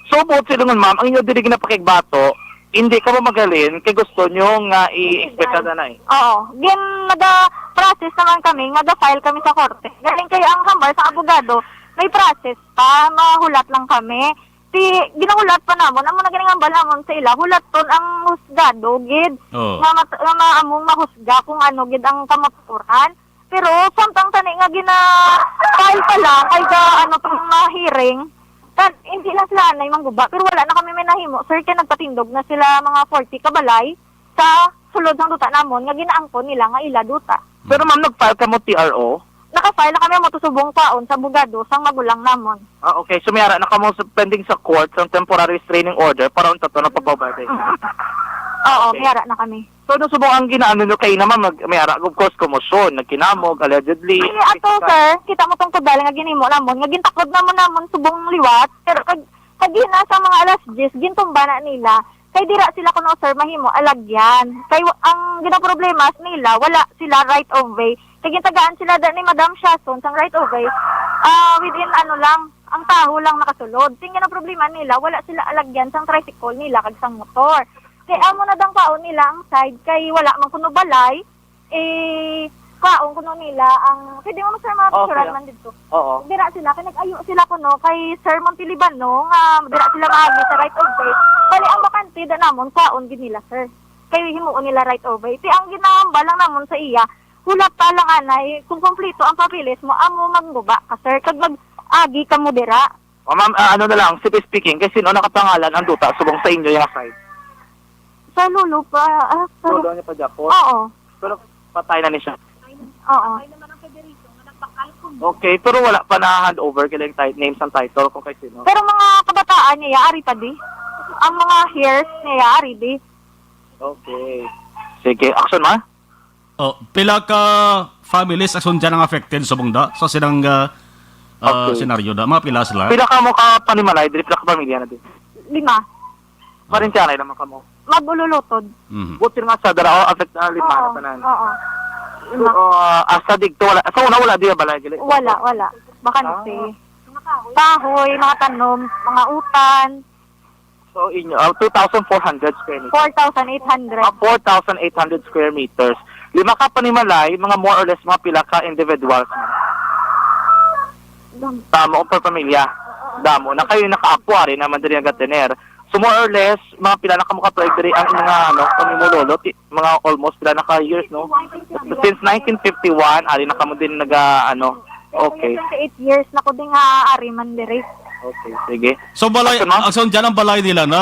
So, buot silingon, ma'am, ang inyo diri ginapakigbato, hindi ka mo magalin kay gusto nyo nga i-expect na na eh. Oo. Gin, naga-process naman kami, naga-file kami sa korte. Galing kay ang hambal sa abogado, may process pa, mahulat lang kami. Ti, ginahulat pa namon, amo na gani ang hambal namon sa ila, hulaton ang husgado gid. Oo. Nga mat-, nga ma-, among mahusga kung ano gid ang kamatuoran. Pero samtang tani nga gina-file pa lang, ay ga, ano, pang ma-hearing, kan, hindi lang sila anay mangguba, pero wala na kami may nahimo, sir, kay nagpatindog na sila mga forty ka balay sa sulod sang duta namon nga ginaangkon nila nga ila duta. Pero ma'am, nag-file ka mo T R O? Naka-file na kami mo to subong kwaon sa abogado sang magulang namon. Ah, okay. So, may ara na kamo sa pending sa court sang temporary restraining order para unta to napapabalik. Oo, Okay. may ara na kami. So, ano subong ang ginaano nyo kay na, ma'am? Mag-, may ara, of course, komosyon, nagkinamog, allegedly. Ay, ato, sir, kita mo tong kadal nga ginimo namon, nga gintakod namon namon subong liwat, pero kag, kag gina sa mga alas diyes, gintumba na nila. Kay dira sila kuno, sir, mahimo alagyan. Kay wa-, ang ginaproblema nila, wala sila right of way. Kay gintagaan sila da ni Madam Shason sang right of way. Ah, within ano lang, ang taho lang nakasulod. Sing ginaproblema nila, wala sila alagyan sang tricycle nila kag sang motor. Kay amo na dang kwaon nila ang side kay wala man kuno balay, eh, kwaon kuno nila ang, pwede mo, sir, mga Okay. picturan man dito. Oo. Dira sila, kay nag-ayo sila kuno kay Sir Montelibano nga dira sila maagi sa right of way. Bali, ang bakante da namon, kwaon gid nila, sir. Kay himuon nila right of way. Ti ang ginahambal lang namon sa iya, hulat pa lang anay, kung kompleto ang papeles mo, amo mangguba ka, sir. Kag mag-agi ka mo dira. O, ma'am, ah, ano na lang, simply speaking, kay sino nakapangalan ang duta subong sa inyo yung side? Sa lolo pa, ah, sa Lolo niya pa, Japon? Oo. Pero patay na ni siya. Oo. Okay, pero wala pa na-hand over kila yung ti-, names and title kung kay sino? Pero mga kabataan niya, ari pa di. Ang mga heirs niya, ari di. Okay. Sige, action, ma? Oh, pila ka families ason dyan ang affected subong da sa silang, ah, ah, Okay. senaryo da? Mga pila sila? Pila ka mo ka panimalay, diri pila ka pamilya na din? Lima. Parentyaray naman ka mo? Mag-ululutod. Mhm. Buti nga sa dara, oh, affect na lima Oo, na tanan. Oo. So, Lima. Ah, asa digto, wala. Sa una, wala diya balay, gali? Wala, wala. Bakante. Ah. Kahoy, mga tanom, mga utan. So, inyo, ah, two thousand four hundred square meters. Four thousand eight hundred. Ah, four thousand eight hundred square meters. Lima ka panimalay, mga more or less, mga pila ka individuals? Dam- Damo, per pamilya. Damo. Na kayo nakaapo, ari naman diri ang gatener. So, more or less, mga pila na kamo ka tuig diri ang mga, ano, pamimulolo, ti-, mga almost pila na ka years, no? Since nineteen fifty-one, ari na kamo din naga, ano, okay. Twenty-eight years na ko din nga ari man diri. Okay, sige. So, balay, Ate, ma'am? Ang sound dyan ang balay nila na,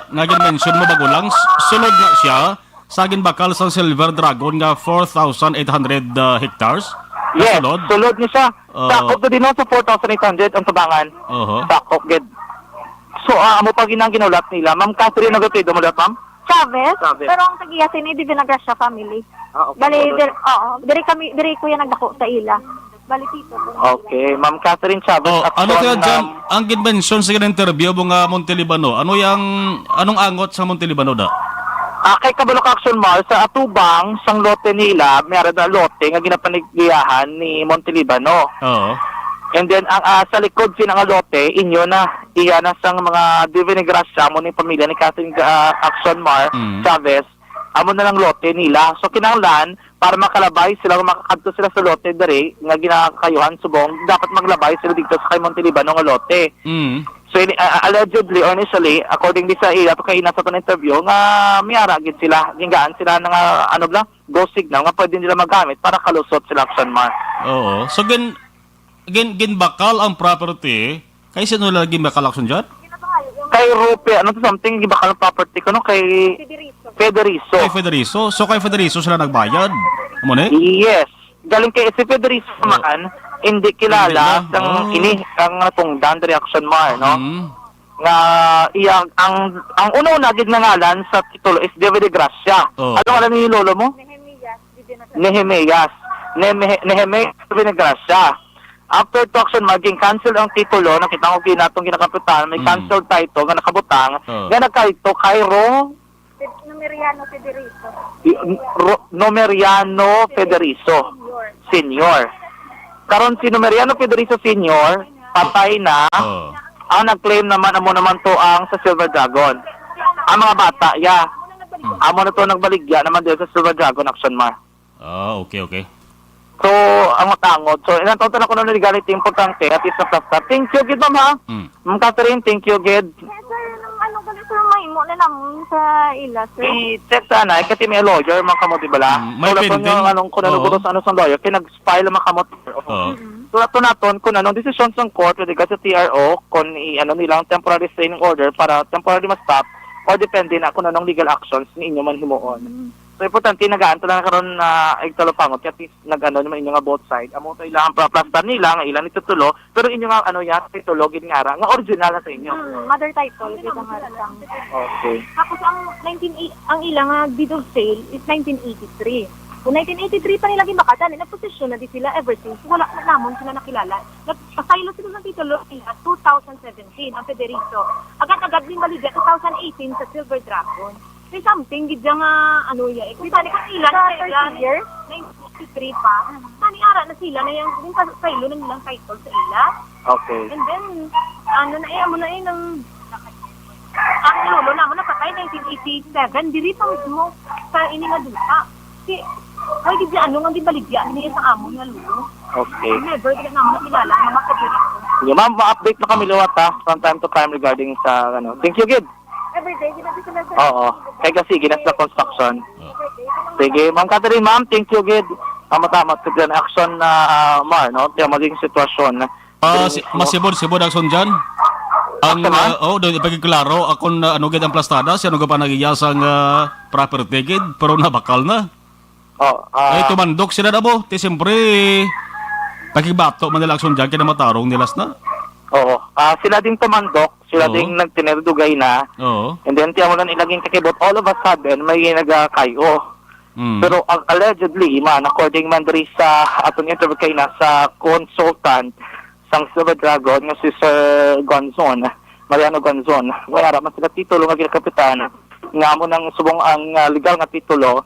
nga gin-mention mo, bago lang, s-, sulod na siya sa ginbakal sa Silver Dragon nga four thousand eight hundred, ah, hectares? Yes, Sulod? sulod ni siya. Oh. Sakop na din sa four thousand eight hundred ang tubangan. Oho. Sakop gid. So, ah, amo pa ginang ginulat nila. Ma'am Catherine Agapito, mulat, ma'am? Chavez, Chavez. Pero ang tag-iya sini, Divina Gracia family. Ah, okay. Bali, Todo. dir-, oo, diri kami, diri kuya nagdako sa ila. Bali, tito ko. Okay, Ma'am Catherine Chavez, Oh, ano Action, to yan dyan? um, Ang ginmention sa interview mo nga Monte Libano, ano yang, anong angot sa Monte Libano da? Ah, kay kabalo ka, Action Mar, sa atubang sang lote nila, may ara na lote nga ginapanigiyahan ni Monte Libano. Oo. And then, ang, ah, sa likod sina nga lote, inyo na, iya na sang mga Divina Gracia mo ni pamilya ni Catherine, ah, Action Mar Mm. Chavez, amo na lang lote nila. So, kinahanglan, para makalabay sila, makakadto sila sa lote diri nga ginakayuhan subong, dapat maglabay sila dito sa kay Monte Libano nga lote. Mm. So, ini-, uh, allegedly or initially, according di sa ila to kay nasa to interview, nga may ara gid sila, gingaan sila na nga, ano bla, go signal nga pwede nila magamit para kalusot sila, Action Mar. Oo. So, gin-, gin-, ginbakal ang property, kay sino lagi bakal, Action John? Kay Rupe, ano to, something, ginbakal ang property ko, no? Kay Federico. Kay Federico. So, kay Federico sila nagbayad? Amo ni? Yes. Galing kay si Federico Oh. naman, hindi kilala Hindi na. sang Oh. ini, ang natungdan diri, Action Mar, no? Mm. Nga iya, ang, ang una-una gid nga ngalan sa titulo is David de Gracia. Oh. Ano ngalan ni lolo mo? Nehemias. Nehemias. Neme-, Nehemias David de Gracia. After to, Action Mar, gin-cancel ang titulo, nakita ko ginatong ginakapitan, may Mm. cancel title nga nakabutang, Oh. nga nagkadto kay Ro-, Numeriano Federico. Y-, Ro-, Numeriano Federico Senior. Senior. Karon si Numeriano Federico Senior, patay na. Oh. Ang nag-claim naman, amo naman to ang sa Silver Dragon. Ang mga bata, ya. Amo na to nagbaligya naman din sa Silver Dragon, Action Mar. Ah, okay, okay. So, ang matangod. So, ilang taon na kuno legality, importante, at least na plastar. Thank you, gid, ma'am, ha? Mm. Ma'am Catherine, thank you, gid. Yes, sir. Nang ano, gali, sir, mahimo na lang sa ila, sir. I-check sana, eh, kasi may lawyer, man kamo, di ba, la? Mm, may So, lason pending. Yung anong, kung ano, Oo. Gusto sa ano sa lawyer, kaya nag-file, man kamo, sir. Oo. Mm-mm. So, ato naton, kung anong desisyon sa court, with regards sa T R O, kung i-, ano nilang temporary restraining order para temporary ma-stop, or depende na kung anong legal actions ni inyo man himuon. Mm. So, importante, nagaan to lang karon na igtalopangot, kaya at least nag-ano naman inyo nga both side. Amo to ilang pra-, plastar nila nga ilang itutulo, pero inyo nga, ano, yan, titulo, gid nga ara, nga original na sa inyo. Hmm, mother title, kita nga sang. Okay. Tapos ang nineteen eight, ang ilang nga deed of sale is nineteen eighty-three. Kung nineteen eighty-three pa nila ginbakatan, nagposesyon na di sila ever since. Wala na namon sila nakilala. Nagpasaylo sila ng titulo nila two thousand seventeen, ang Federico. Agad-agad din baligya two thousand eighteen sa Silver Dragon. May something gid siya nga, ano, ya, eh. Kung saan ka ila, Sa thirty years? Nineteen eighty-three pa. Tani ara na sila na yung, yung pa-, file na nilang title sa ila. Okay. And then, ano na eh, amo na eh, nang, ang lolo naman napatay nineteen eighty-seven, diri pa mismo sa ini nga duta. Si, why gid siya, ano, nga gibaligya niya sa amo nga lolo? Okay. Never gid naman nakilala nga makadiri ko. Sige, ma'am, ma-update na kami liwat, ha, from time to time regarding sa, ano. Thank you, gid. Everyday, ginabi sila sa Oo. Kay kasi, gina sila construction. Oh. Sige, Ma'am Catherine, ma'am, thank you, gid. Ang matamat sa dyan, action na, ah, Mar, no? Kaya maging sitwasyon. Ah, Pero si, mismo masibod, sibod, action dyan. Ang, Action, ma'am? Ah, oh, doon, ipagkiklaro, akong, ah, ano, gid ang plastada, siya, ano, ka pa nagiyasang, ah, property, gid, pero nabakal na. Oh, ah, Ay, tumandok sila na mo. Ti, siyempre, pagkibato man nila action dyan, kaya matarong nilas na. Oo. Ah, sila din tumandok, sila Oo. Din nagtinerdugay na. Oo. And then, tiyan mo lang ilaging kakibot, all of a sudden, may nagakayo. Mm. Pero, ah, allegedly, man, according man diri sa atong interview kay na sa consultant sang Silver Dragon nga si Sir Gonzon, Mariano Gonzon, may ara man sila titulo nga ginakapitan nga amo nang subong ang, ah, legal nga titulo,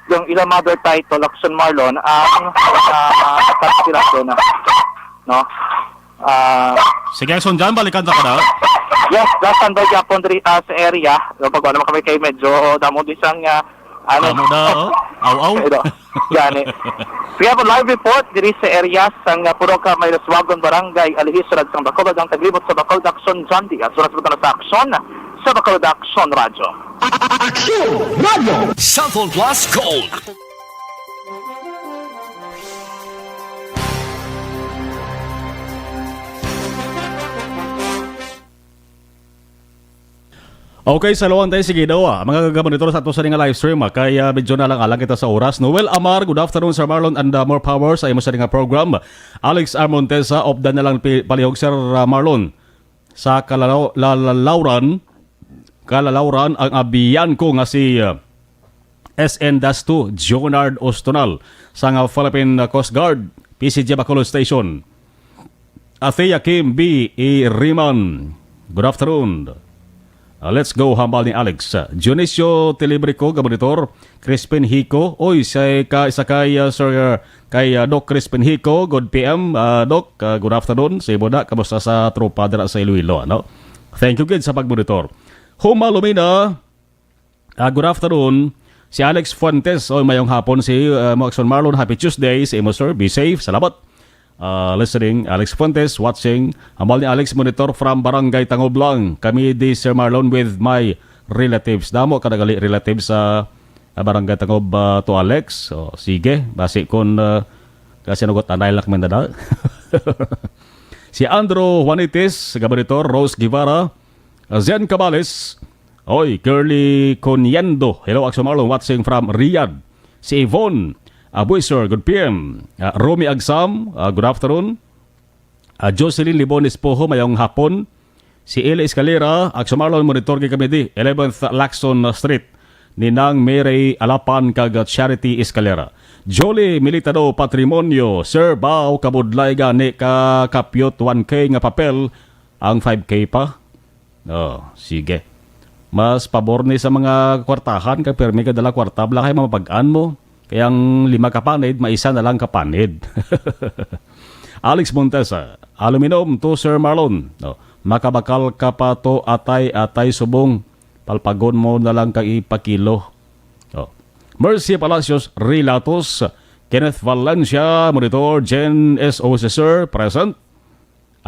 yung ilang mother title, Action Marlon, ang, ah, ah, atat sila doon, no? Ah, Sige, action dyan, balikan ta ka na. Yes, last Sunday yapon diri, ah, sa area. Yung pagkuha naman kami kay medyo damo di sang, ah, ano. Damo na, oh. Aw, aw. Pero, gani. Sige po, live report diri sa area sang, ah, Puroka, may Laswagon, Barangay Alihis, Surad sang Bacolod, ang taglibot sa Bacolod Action, John Diaz. Surat sa Bacolod Action, sa Bacolod Action Radio. Action Radio. Cellphone Plus Gold. Okay, saluan tayo. Sige daw, ah. Mga kagamonitor sa ato sa nga live stream, ah, kay, ah, medyo nalang-alang kita sa oras. Noel Amar, good afternoon, Sir Marlon and, ah, more power sa imo sa nga program. Alex R. Montesa of Danalang Pi-, Palihog, Sir, ah, Marlon. Sa Kalalaw-, Lalalawran, Kalalawran ang abyan ko nga si, uh, S N dash two, Jonard Ostonal, sang, uh, Philippine, uh, Coast Guard, P C G Bacolod Station. Athea Kim B. E. Riman, good afternoon. Uh, let's go, hambal ni Alex. Uh, Dionisio Tilibrico, Gabonitor, Crispin Hico. Oy, say ka, isa kay, uh, Sir, uh, kay, uh, Doc Crispin Hico, good P M, uh, Doc, uh, good afternoon. Sa imo na, kamusta sa tropa dira sa Iloilo, ano? Thank you gid sa pagmonitor. Huma Lumina, uh, good afternoon. Si Alex Fuentes, oy, mayong hapon si, uh, mo Action Marlon. Happy Tuesday sa imo, sir. Be safe. Salamat. Uh, listening, Alex Fuentes, watching. Hambal ni Alex, monitor from Barangay Tangoblang. Kami di, Sir Marlon, with my relatives. Damo ka nagali relatives sa, uh, Barangay Tangob, uh, to Alex. So, sige, basi kun, uh, kasi nugot anay lang man na. Si Andrew Juanitis, Gabonitor, Rose Guevara, uh, Zen Cabales, oy, Curly Coniendo. Hello, Action Marlon, watching from Riyadh. Si Yvonne Abuiser, good P M. Uh, Romy Agsam, uh, good afternoon. Ah, Jocelyn Libon Espojo, mayong hapon. Si Eli Escalera, Action Marlon, monitor kay kami di, eleventh Lacson Street. Ninang Mary Alapan kag Charity Escalera. Jolie Militado, Patrimonio, Sir Bao, kabudlay gani ka kapyot one K nga papel, ang five K pa. Oh, sige. Mas pabor ni sa mga kwartahan kay pirmi ka dala kwarta, bala kay mapag-an mo. Kay ang lima ka panid, maisa na lang ka panid. Alex Montesa, aluminum to Sir Marlon. Oh, makabakal ka pa to, atay, atay, subong. Palpagon mo na lang kag ipakilo. Oh. Mercy Palacios Rilatos, Kenneth Valencia, monitor, Jen S O C, sir, present.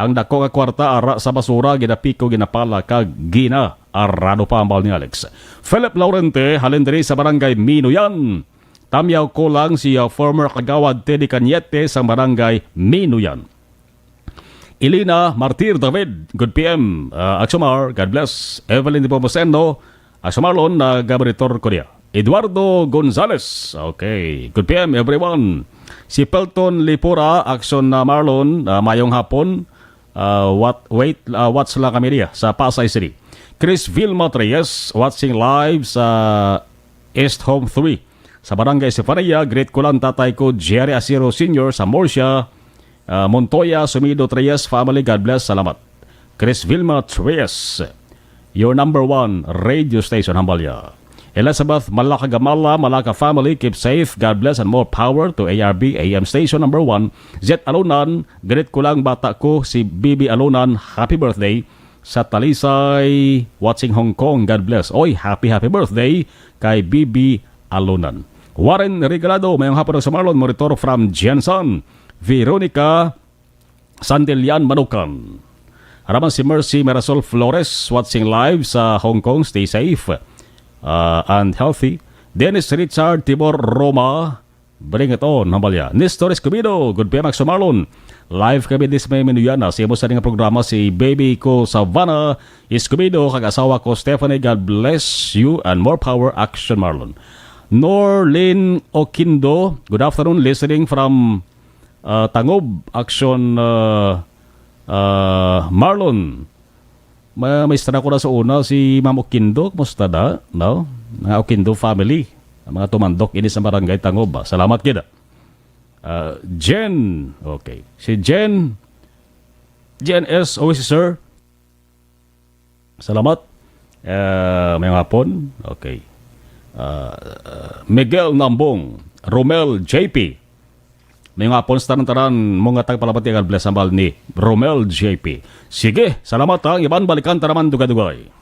Ang dako nga kwarta ara sa basura, ginapiko, ginapala, kag ginaarado pa, hambal ni Alex. Philip Laurente, halin diri sa Barangay Minuyan. Tamyaw ko lang si, uh, former Kagawad Teddy Cañete sa Barangay Minuyan. Elena Martir David, good P M, uh, Axomar, God bless. Evelyn Nepomuceno, Axomarlon, uh, Gabonitor ko niya. Eduardo Gonzalez, okay. Good P M, everyone. Si Pelton Lipura, Action na Marlon, uh, mayong hapon. Uh, what, wait, uh, watch lang kami niya sa Pasay City. Chris Vilma Reyes, watching live sa East Home three. Sa Barangay Sefania, greet ko lang tatay ko, Jerry Asiro Senior sa Murcia, ah, Montoya, Sumido, Reyes family, God bless, salamat. Chris Vilma Reyes, your number one radio station, hambal niya. Elizabeth Malaka Gamala, Malaka family, keep safe, God bless, and more power to A R B A M station number one. Zet Alunan, greet ko lang bata ko, si Bibi Alunan, happy birthday. Sa Talisay, watching Hong Kong, God bless. Oy, happy, happy birthday kay Bibi Alunan. Warren Regalado, mayong hapon sa Marlon, monitor from Jensen. Veronica Sandelian Manukan. Araman si Mercy Mirasol Flores, watching live sa Hong Kong. Stay safe, uh, and healthy. Dennis Richard Tibor Roma, bring it on, hambal niya. Nestor Escobedo, good P M, Action Marlon. Live kami dis may Minuyana. Sa imo sa nga programa si baby ko Savannah Escobedo kag asawa ko Stephanie. God bless you and more power, Action Marlon. Norlin Okindo, good afternoon, listening from, uh, Tangob, Action, uh, uh, Marlon. Ma-, maestra ko na sa una, si Ma'am Okindo. Kumusta da? No? Mga Okindo family. Ang mga tumandok ini sa Barangay Tangob, ah. Salamat gid, ah. Ah, Jen. Okay. Si Jen. Jen S. O, si Sir. Salamat. Ah, mayong hapon. Okay. Ah, ah, Miguel Nambong. Romel J P. May nga hapon sa tanan-tanan, mo nga tagpalabati, God bless, hambal ni Romel J P. Sige, salamat ha. Ang iban, balikan ta naman dugay-dugay.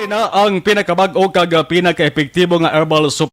Na ang pinakabag-o kag pinakaepektibo nga herbal sup-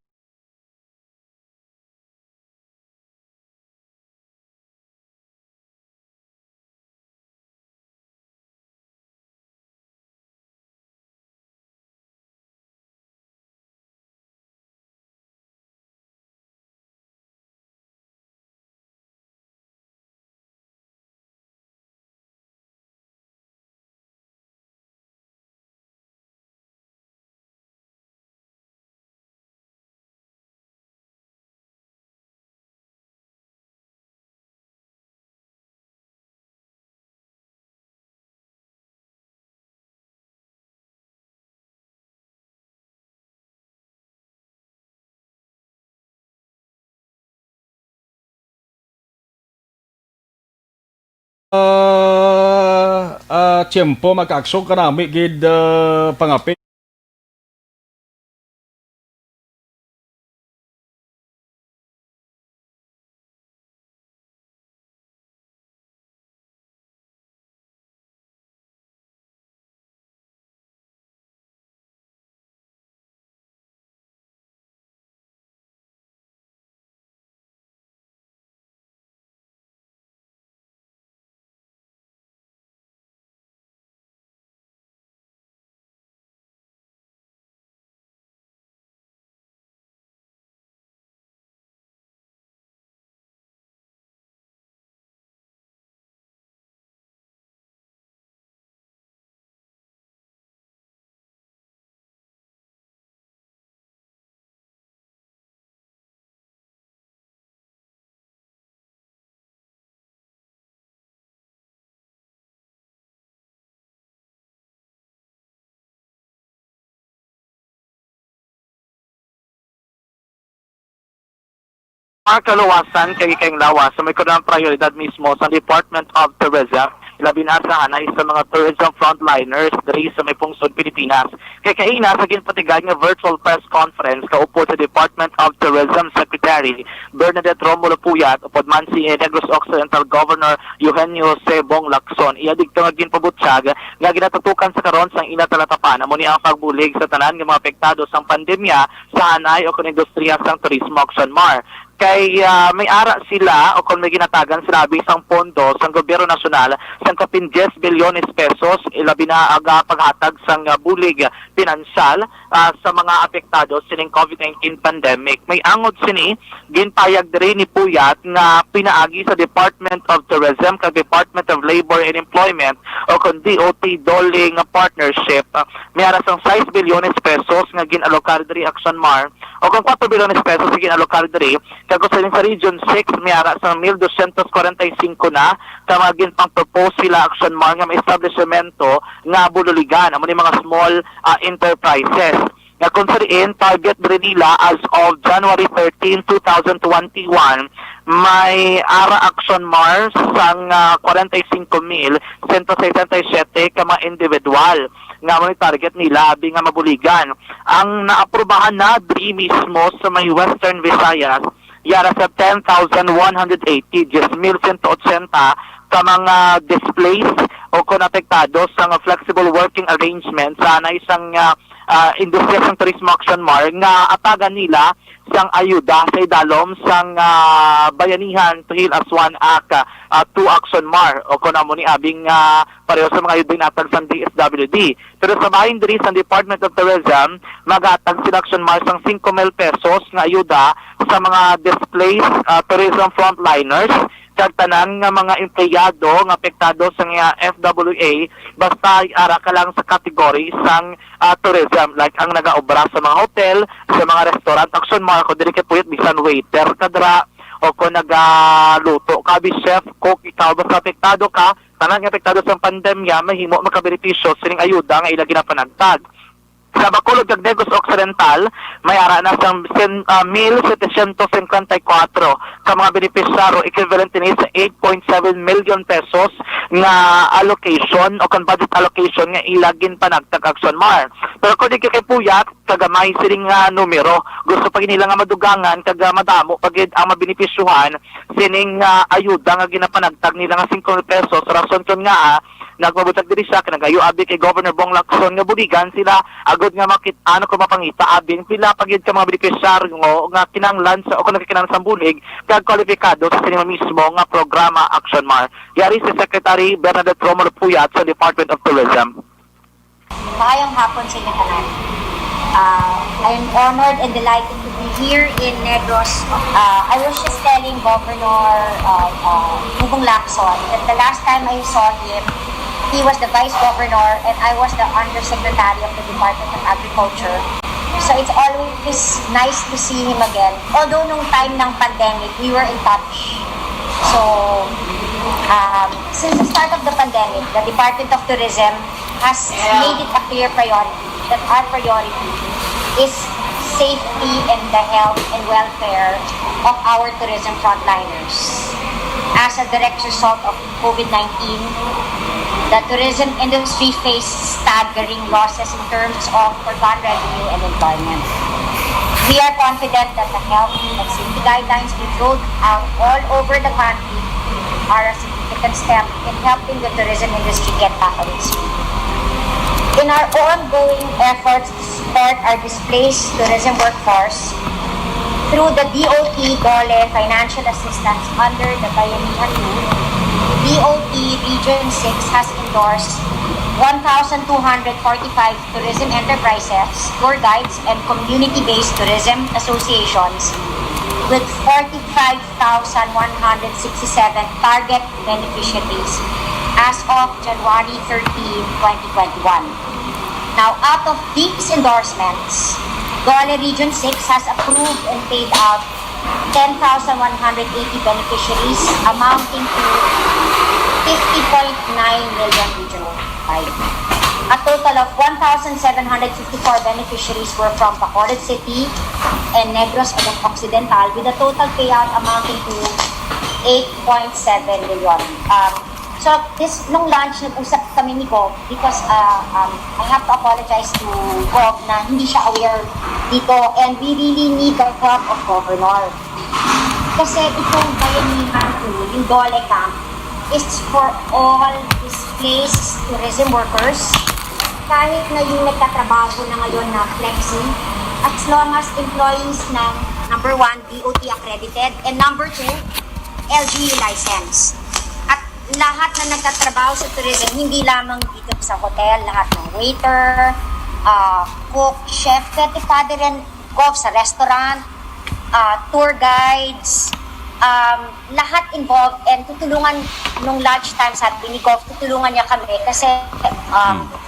Ah, ah, tiyempo, makaaksyon ka nami gid, ah, pangapit. Ang kaluwasan kay ikang lawas sa may kunang prioridad mismo sa Department of Tourism, labi na sa anay sa mga tourism frontliners diri sa may pungsod Pilipinas. Kay kaina sa ginpatigad nga virtual press conference, kaupod sa Department of Tourism Secretary Bernadette Romulo Puyat, upod man si Negros Occidental Governor Eugenio Sebong Lacson, iya digto nga ginpabutyag nga ginatutukan sa karon sang ila talatapan amo ni ang pagbulig sa tanan nga mga apektado sang pandemya sa anay o kon industriya sang turismo, Action Mar. Kay, ah, may ara sila o kon may ginatagan sila abi sang pondo sang gobyerno nasyonal sang kapin diyes bilyones pesos, ilabi na ang, ah, paghatag sang, ah, bulig pinansyal, ah, sa mga apektado sining COVID nineteen pandemic. May angod sini, ginpayag diri ni Puyat nga pinaagi sa Department of Tourism kag Department of Labor and Employment o kon D O T DOLE nga partnership, ah, may ara sang sais bilyones pesos nga gin-alokar diri, Action Mar, o kon kuwatro bilyones pesos nga gin-alokar diri, kag usa din sa Region six, may ara sang mil dosyentos kwarenta y singko na ka mga ginpang-propose sila, Action Mar, nga mga establishmento nga bululigan, amo ni mga small, ah, enterprises. Nga kung sa diin, target diri nila as of January thirteen, two thousand twenty-one, may ara, Action Mar, sang, ah, kwarenta y singko mil sento sesenta y siyete ka mga individual nga amo ni target nila abi nga mabuligan. Ang naaprubahan na diri mismo sa may Western Visayas, yara sa ten thousand one hundred eighty, diyes mil sento otsenta ka mga displaced o kon apektado sa nga flexible working arrangement sa anay sang, ah, ah, industriya sang turismo, Action Mar, nga atagan nila sang ayuda sa idalom sang, ah, Bayanihan to Heal as One Act, ah, two, Action Mar, o kon amo ni abing, ah, pareho sa mga ayuda ginhatag sang D S W D. Pero sa bahin diri sa Department of Tourism, maghatag sila, Action Mar, sang singko mil pesos nga ayuda sa mga displaced, ah, tourism frontliners kag tanan nga mga empleyado nga apektado sa nga F W A, basta ara ka lang sa category sang, ah, tourism, like ang nagaobra sa mga hotel, sa mga restaurant, Action Mar, kon dili kay puyat, bisan waiter ka dira, o kon nagaluto ka, abi chef, cook, ikaw, basta apektado ka, tanan nga apektado sa pandemya mahimo makabenepisyo sining ayuda nga ila ginapanagtag. Sa Bacolod kag Negros Occidental, may ara na sang sen-, ah, mil setecientos cincuenta y cuatro ka mga benepisyaryo, equivalent ini sa eight point seven million pesos nga allocation o kon budget allocation nga ila ginpanagtag, Action Mar. Pero kon di kay puyat, kagamay sining nga numero. Gusto pa gid nila nga madugangan kag, ah, madamo pa gid ang mabenepisyuhan sining, ah, ayuda nga ginapanagtag nila nga singko mil pesos. Rason kon ngaa, Nagpabutyag diri siya kay nagayo abi kay Governor Bong Lacson nga buligan sila agud nga makit-an o kung mapangita abi ang pila pa gyud ka mga benepisyaryo nga kinahanglan sa o kung nagkinahanglan sa bulig kag kwalipikado sa sini mismo nga programa, Action Mar. Yari si Secretary Bernadette Romulo Puyat sa Department of Tourism. Maayong hapon sa inyo tanan. Ah, I'm honored and delighted to be here in Negros. Ah, I was just telling Governor, uh, uh, Bubong Lacson that the last time I saw him, he was the Vice Governor and I was the Undersecretary of the Department of Agriculture. So it's always nice to see him again. Although nung time ng pandemic, we were in touch. So, um, since the start of the pandemic, the Department of Tourism has made it a clear priority that our priority is safety and the health and welfare of our tourism frontliners. As a direct result of COVID nineteen, the tourism industry faced staggering losses in terms of foregone revenue and employment. We are confident that the health and safety guidelines we've rolled out all over the country are a significant step in helping the tourism industry get back on its feet. In our ongoing efforts to support our displaced tourism workforce, through the D O T DOLE financial assistance under the Bayanihan two, D O T Region six has endorsed one thousand two hundred forty-five tourism enterprises, tour guides, and community-based tourism associations with forty-five thousand one hundred sixty-seven target beneficiaries as of January thirteen, twenty twenty-one. Now, out of these endorsements, DOLE Region six has approved and paid out ten thousand one hundred eighty beneficiaries, amounting to fifty point nine million regional wide. A total of one thousand seven hundred fifty-four beneficiaries were from Bacolod City and Negros Occidental, with a total payout amounting to eight point seven million. Um, so, this, nung launch, nag-usap kami ni Gov because, uh, um, I have to apologize to Gov na hindi siya aware dito, and we really need the help of Governor. Kasi itong Bayanihan two, yung DOLE camp, is for all displaced tourism workers. Kahit na yung nagtatrabaho na ngayon na flexi, as long as employees ng, number one, D O T accredited, and number two, L G U license. At lahat na nagtatrabaho sa tourism, hindi lamang dito sa hotel, lahat ng waiter, ah, cook, chef, pwede pa din, Gov, sa restaurant, ah, tour guides, um, lahat involved, and tutulungan nung lunch time, sabi ni Gov, tutulungan niya kami kasi, um, Hmm.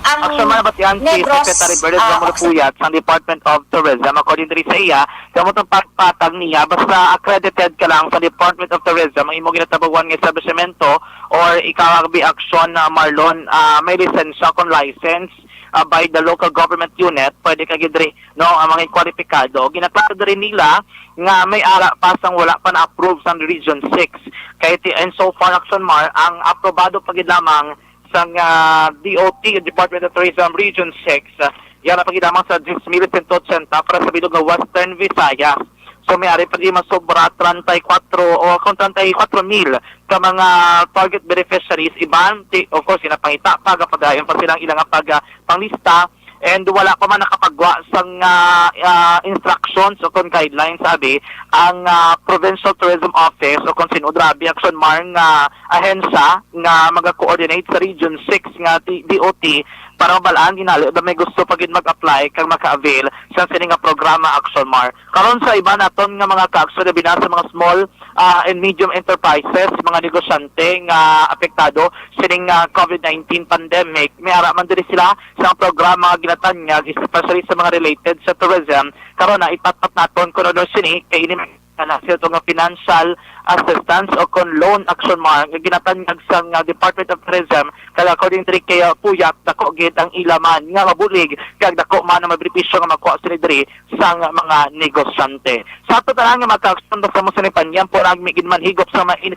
ang Actually, mga nabatian si Negros, Secretary Bernard ah, Romulo Occidental Puyat sa Department of Tourism. According diri sa iya, kamo itong pagpatag niya, basta accredited ka lang sa Department of Tourism, ang imo ginatabuan nga establishmento or ikaw ang bi action na Marlon, ah, may lisensya kon license, ah, by the local government unit, pwede ka gid diri, no, ang mga kwalipikado. Ginapatod diri nila nga may ara pa sang wala pa na-approve sang Region six. Kay ti-, and so far, Action Mar, ang aprobado pa gid lamang sang, ah, D O T, Department of Tourism, Region six, ah, yan ang pa gid lamang sa diyes mil sento ochenta para sa bilog nga Western Visayas. So, may ari pa gid masobra treinta y cuatro o kung treinta y cuatro mil ka mga target beneficiaries, iban, ti-, of course, ginapangita pa, gapadayon pa silang ilang pag, ah, panglista, and wala pa man nakapagwa sang, ah, ah, instructions o kon guidelines, sabi, ang, ah, Provincial Tourism Office o kon sin-o dira, bi action Mar nga ahensya nga maga-coordinate sa Region six nga ti-, D O T para mabal-an ginali ba may gusto pa gid mag-apply kag maka-avail sa sini nga programa, Action Mar. Karon sa iban naton nga mga ka-action, labi na sa mga small, ah, and medium enterprises, mga negosyante nga apektado sining, ah, COVID nineteen pandemic, may ara man diri sila sa programa nga ginatanyag, especially sa mga related sa tourism. Karon na ipatpat naton kung ano sini kay ini na sila nga financial assistance o kon loan, Action Mar, nga ginatanyag sang, ah, Department of Tourism, kag according diri kay, ah, Puyat, dako gid ang ila man nga mabulig kag dako man ang mabenepisyo nga makuha sila diri sang mga negosyante. Sa ato tanan nga mga ka-action, basta mo sa panyampo, nagmigid man higop sa mga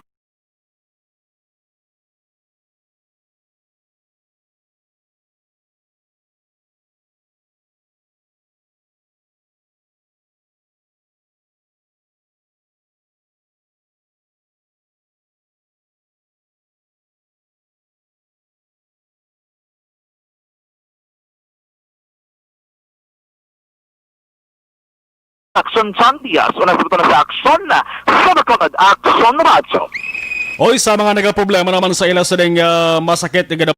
Action John Diaz, una sa butang sa Action, sa Bacolod, Action Radyo. Oy, sa mga nagaproblema naman sa ila sa ding, ah, masakit nga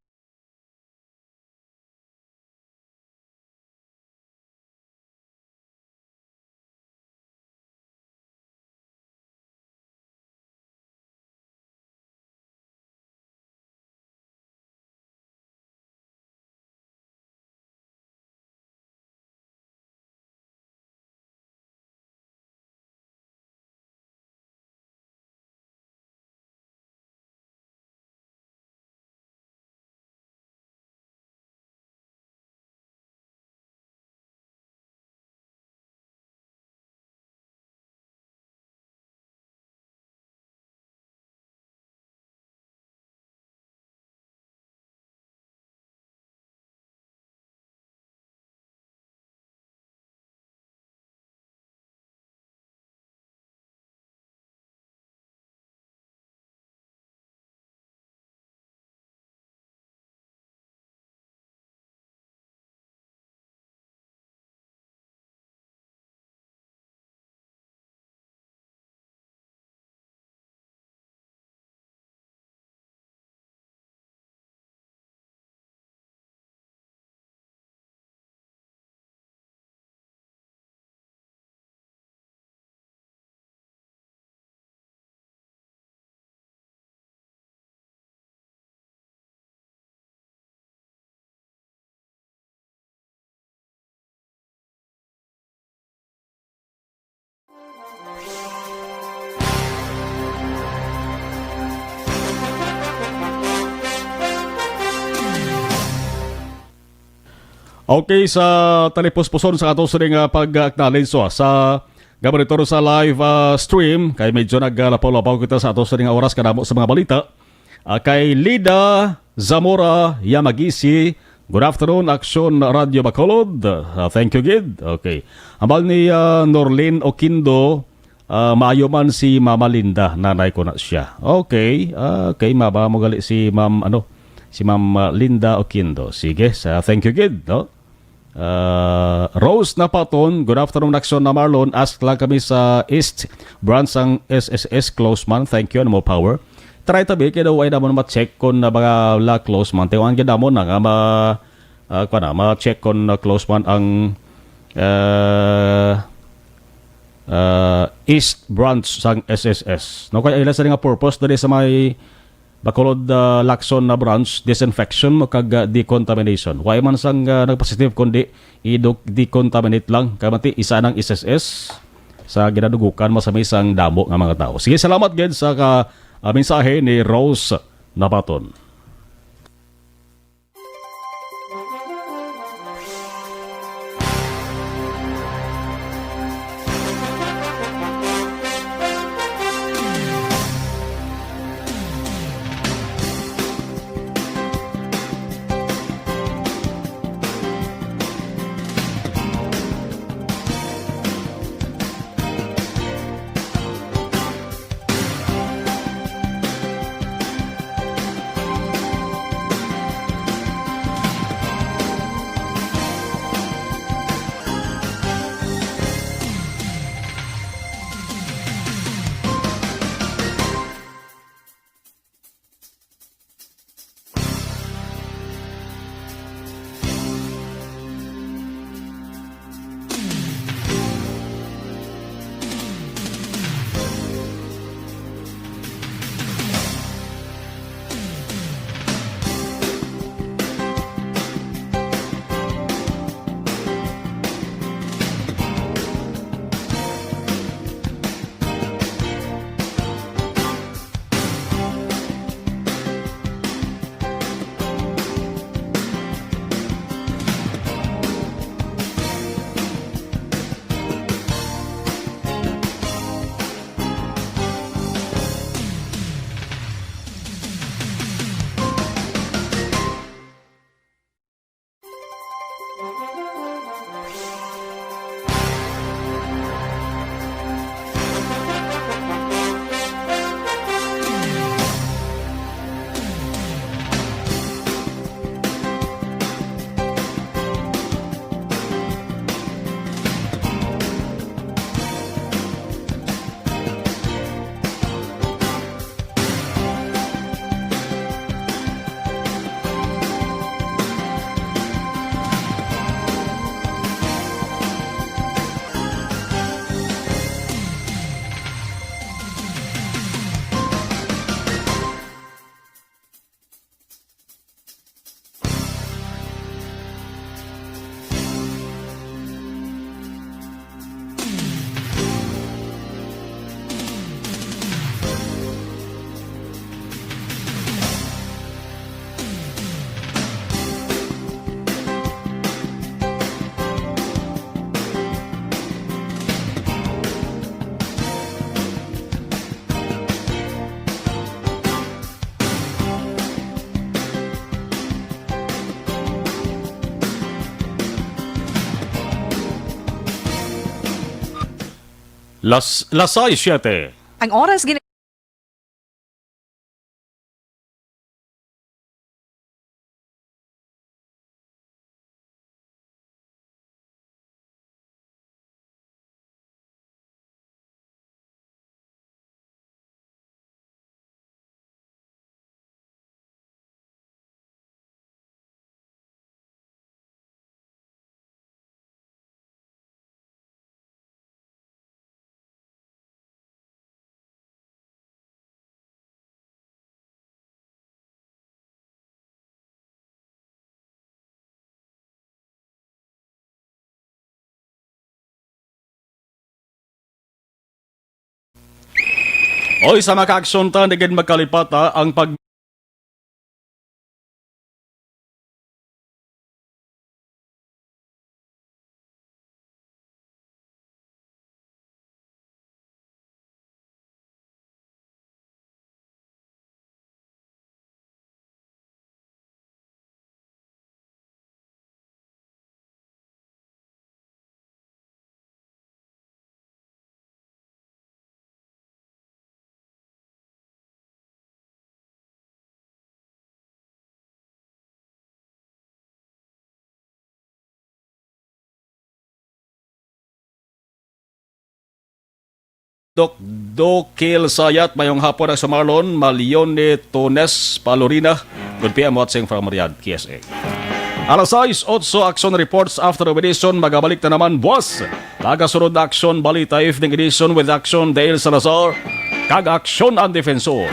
Okay, sa talipuspuson sa ato sining, ah, pag-acknowledge, so, sa nga monitor sa live, ah, stream, kay medyo naglapaw-lapaw kita sa ato sining oras, kadamo sa mga balita. Ah, kay Lida Zamora Yamagisi, "Good afternoon, Action Radio Bacolod." Ah, thank you, gid. Okay. Hambal ni, ah, Norlin Oquindo, ah, "Maayo man si Mama Linda, nanay ko na siya." Okay. Ah, okay, mama mo gali si Ma'am, ano, si Ma'am, ah, Linda Oquindo. Sige, sa, thank you, gid, no? Ah, Rose Napaton, "Good afternoon, Action na Marlon. Ask lang kami sa East Branch sang S S S, close man. Thank you, and more power." Try tabi, kay daw ay naman ma-check kung na mga la close man. Tiwan ka naman na nga ma-, ah, kwa na, ma-check kung na close man ang, ah, ah, East Branch sang S S S. No, kaya ila sa nga purpose dali sa may Bacolod, ah, Lacson na branch, disinfection mo kag, ah, decontamination. Wa man sang, ah, nagpositive, kundi i-do-, decontaminate lang. Kay mati, isa nang S S S sa ginadugukan, masami sang damo nga mga tao. Sige, salamat gid sa ka, ah, mensahe ni Rose Napaton. Las, las sais siete. Ang oras gini- Oy, sa mga ka-aksyon ta, nagin magkalipata ang pag- Doc Dokil Sayat, mayong hapon na sa Marlon, Malione Tones Palorina. Good P M watching from Riyadh, K S A. Alas sais otso, action reports after the edition. Magabalik na naman, buwas. Nagasunod na action, balita, evening edition with action, Dale Salazar. Kag action ang defensor.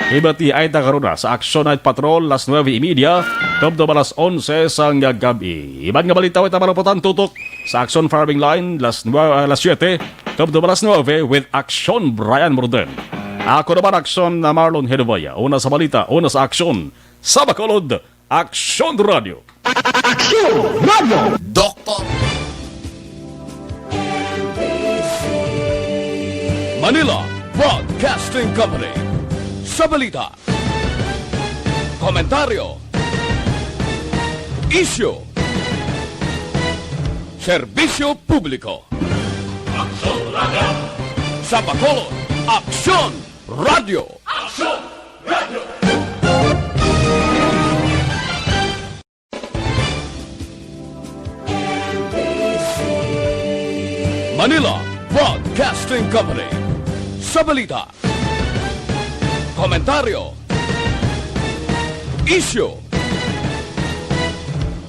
Ibati ay tagaruna sa action night patrol, las nuebe y media, tubtob alas onse sang gabi. Iban nga balita, way tamaraputan tutok sa action firing line, las nue-, ah, las siete, tubtob alas nuebe with Action Brian Morden. Ako naman, Action na Marlon Hedovaya. Una sa balita, una sa action. Sa Bacolod, Action Radio. Action Radio. Doktor. Manila Broadcasting Company. Sa balita, komentaryo, isyu, serbisyo publiko. Action Radio. Sa Bacolod, Action Radio. Action Radio. Manila Broadcasting Company. Sa balita, komentaryo, isyu,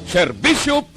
serbisyo publiko.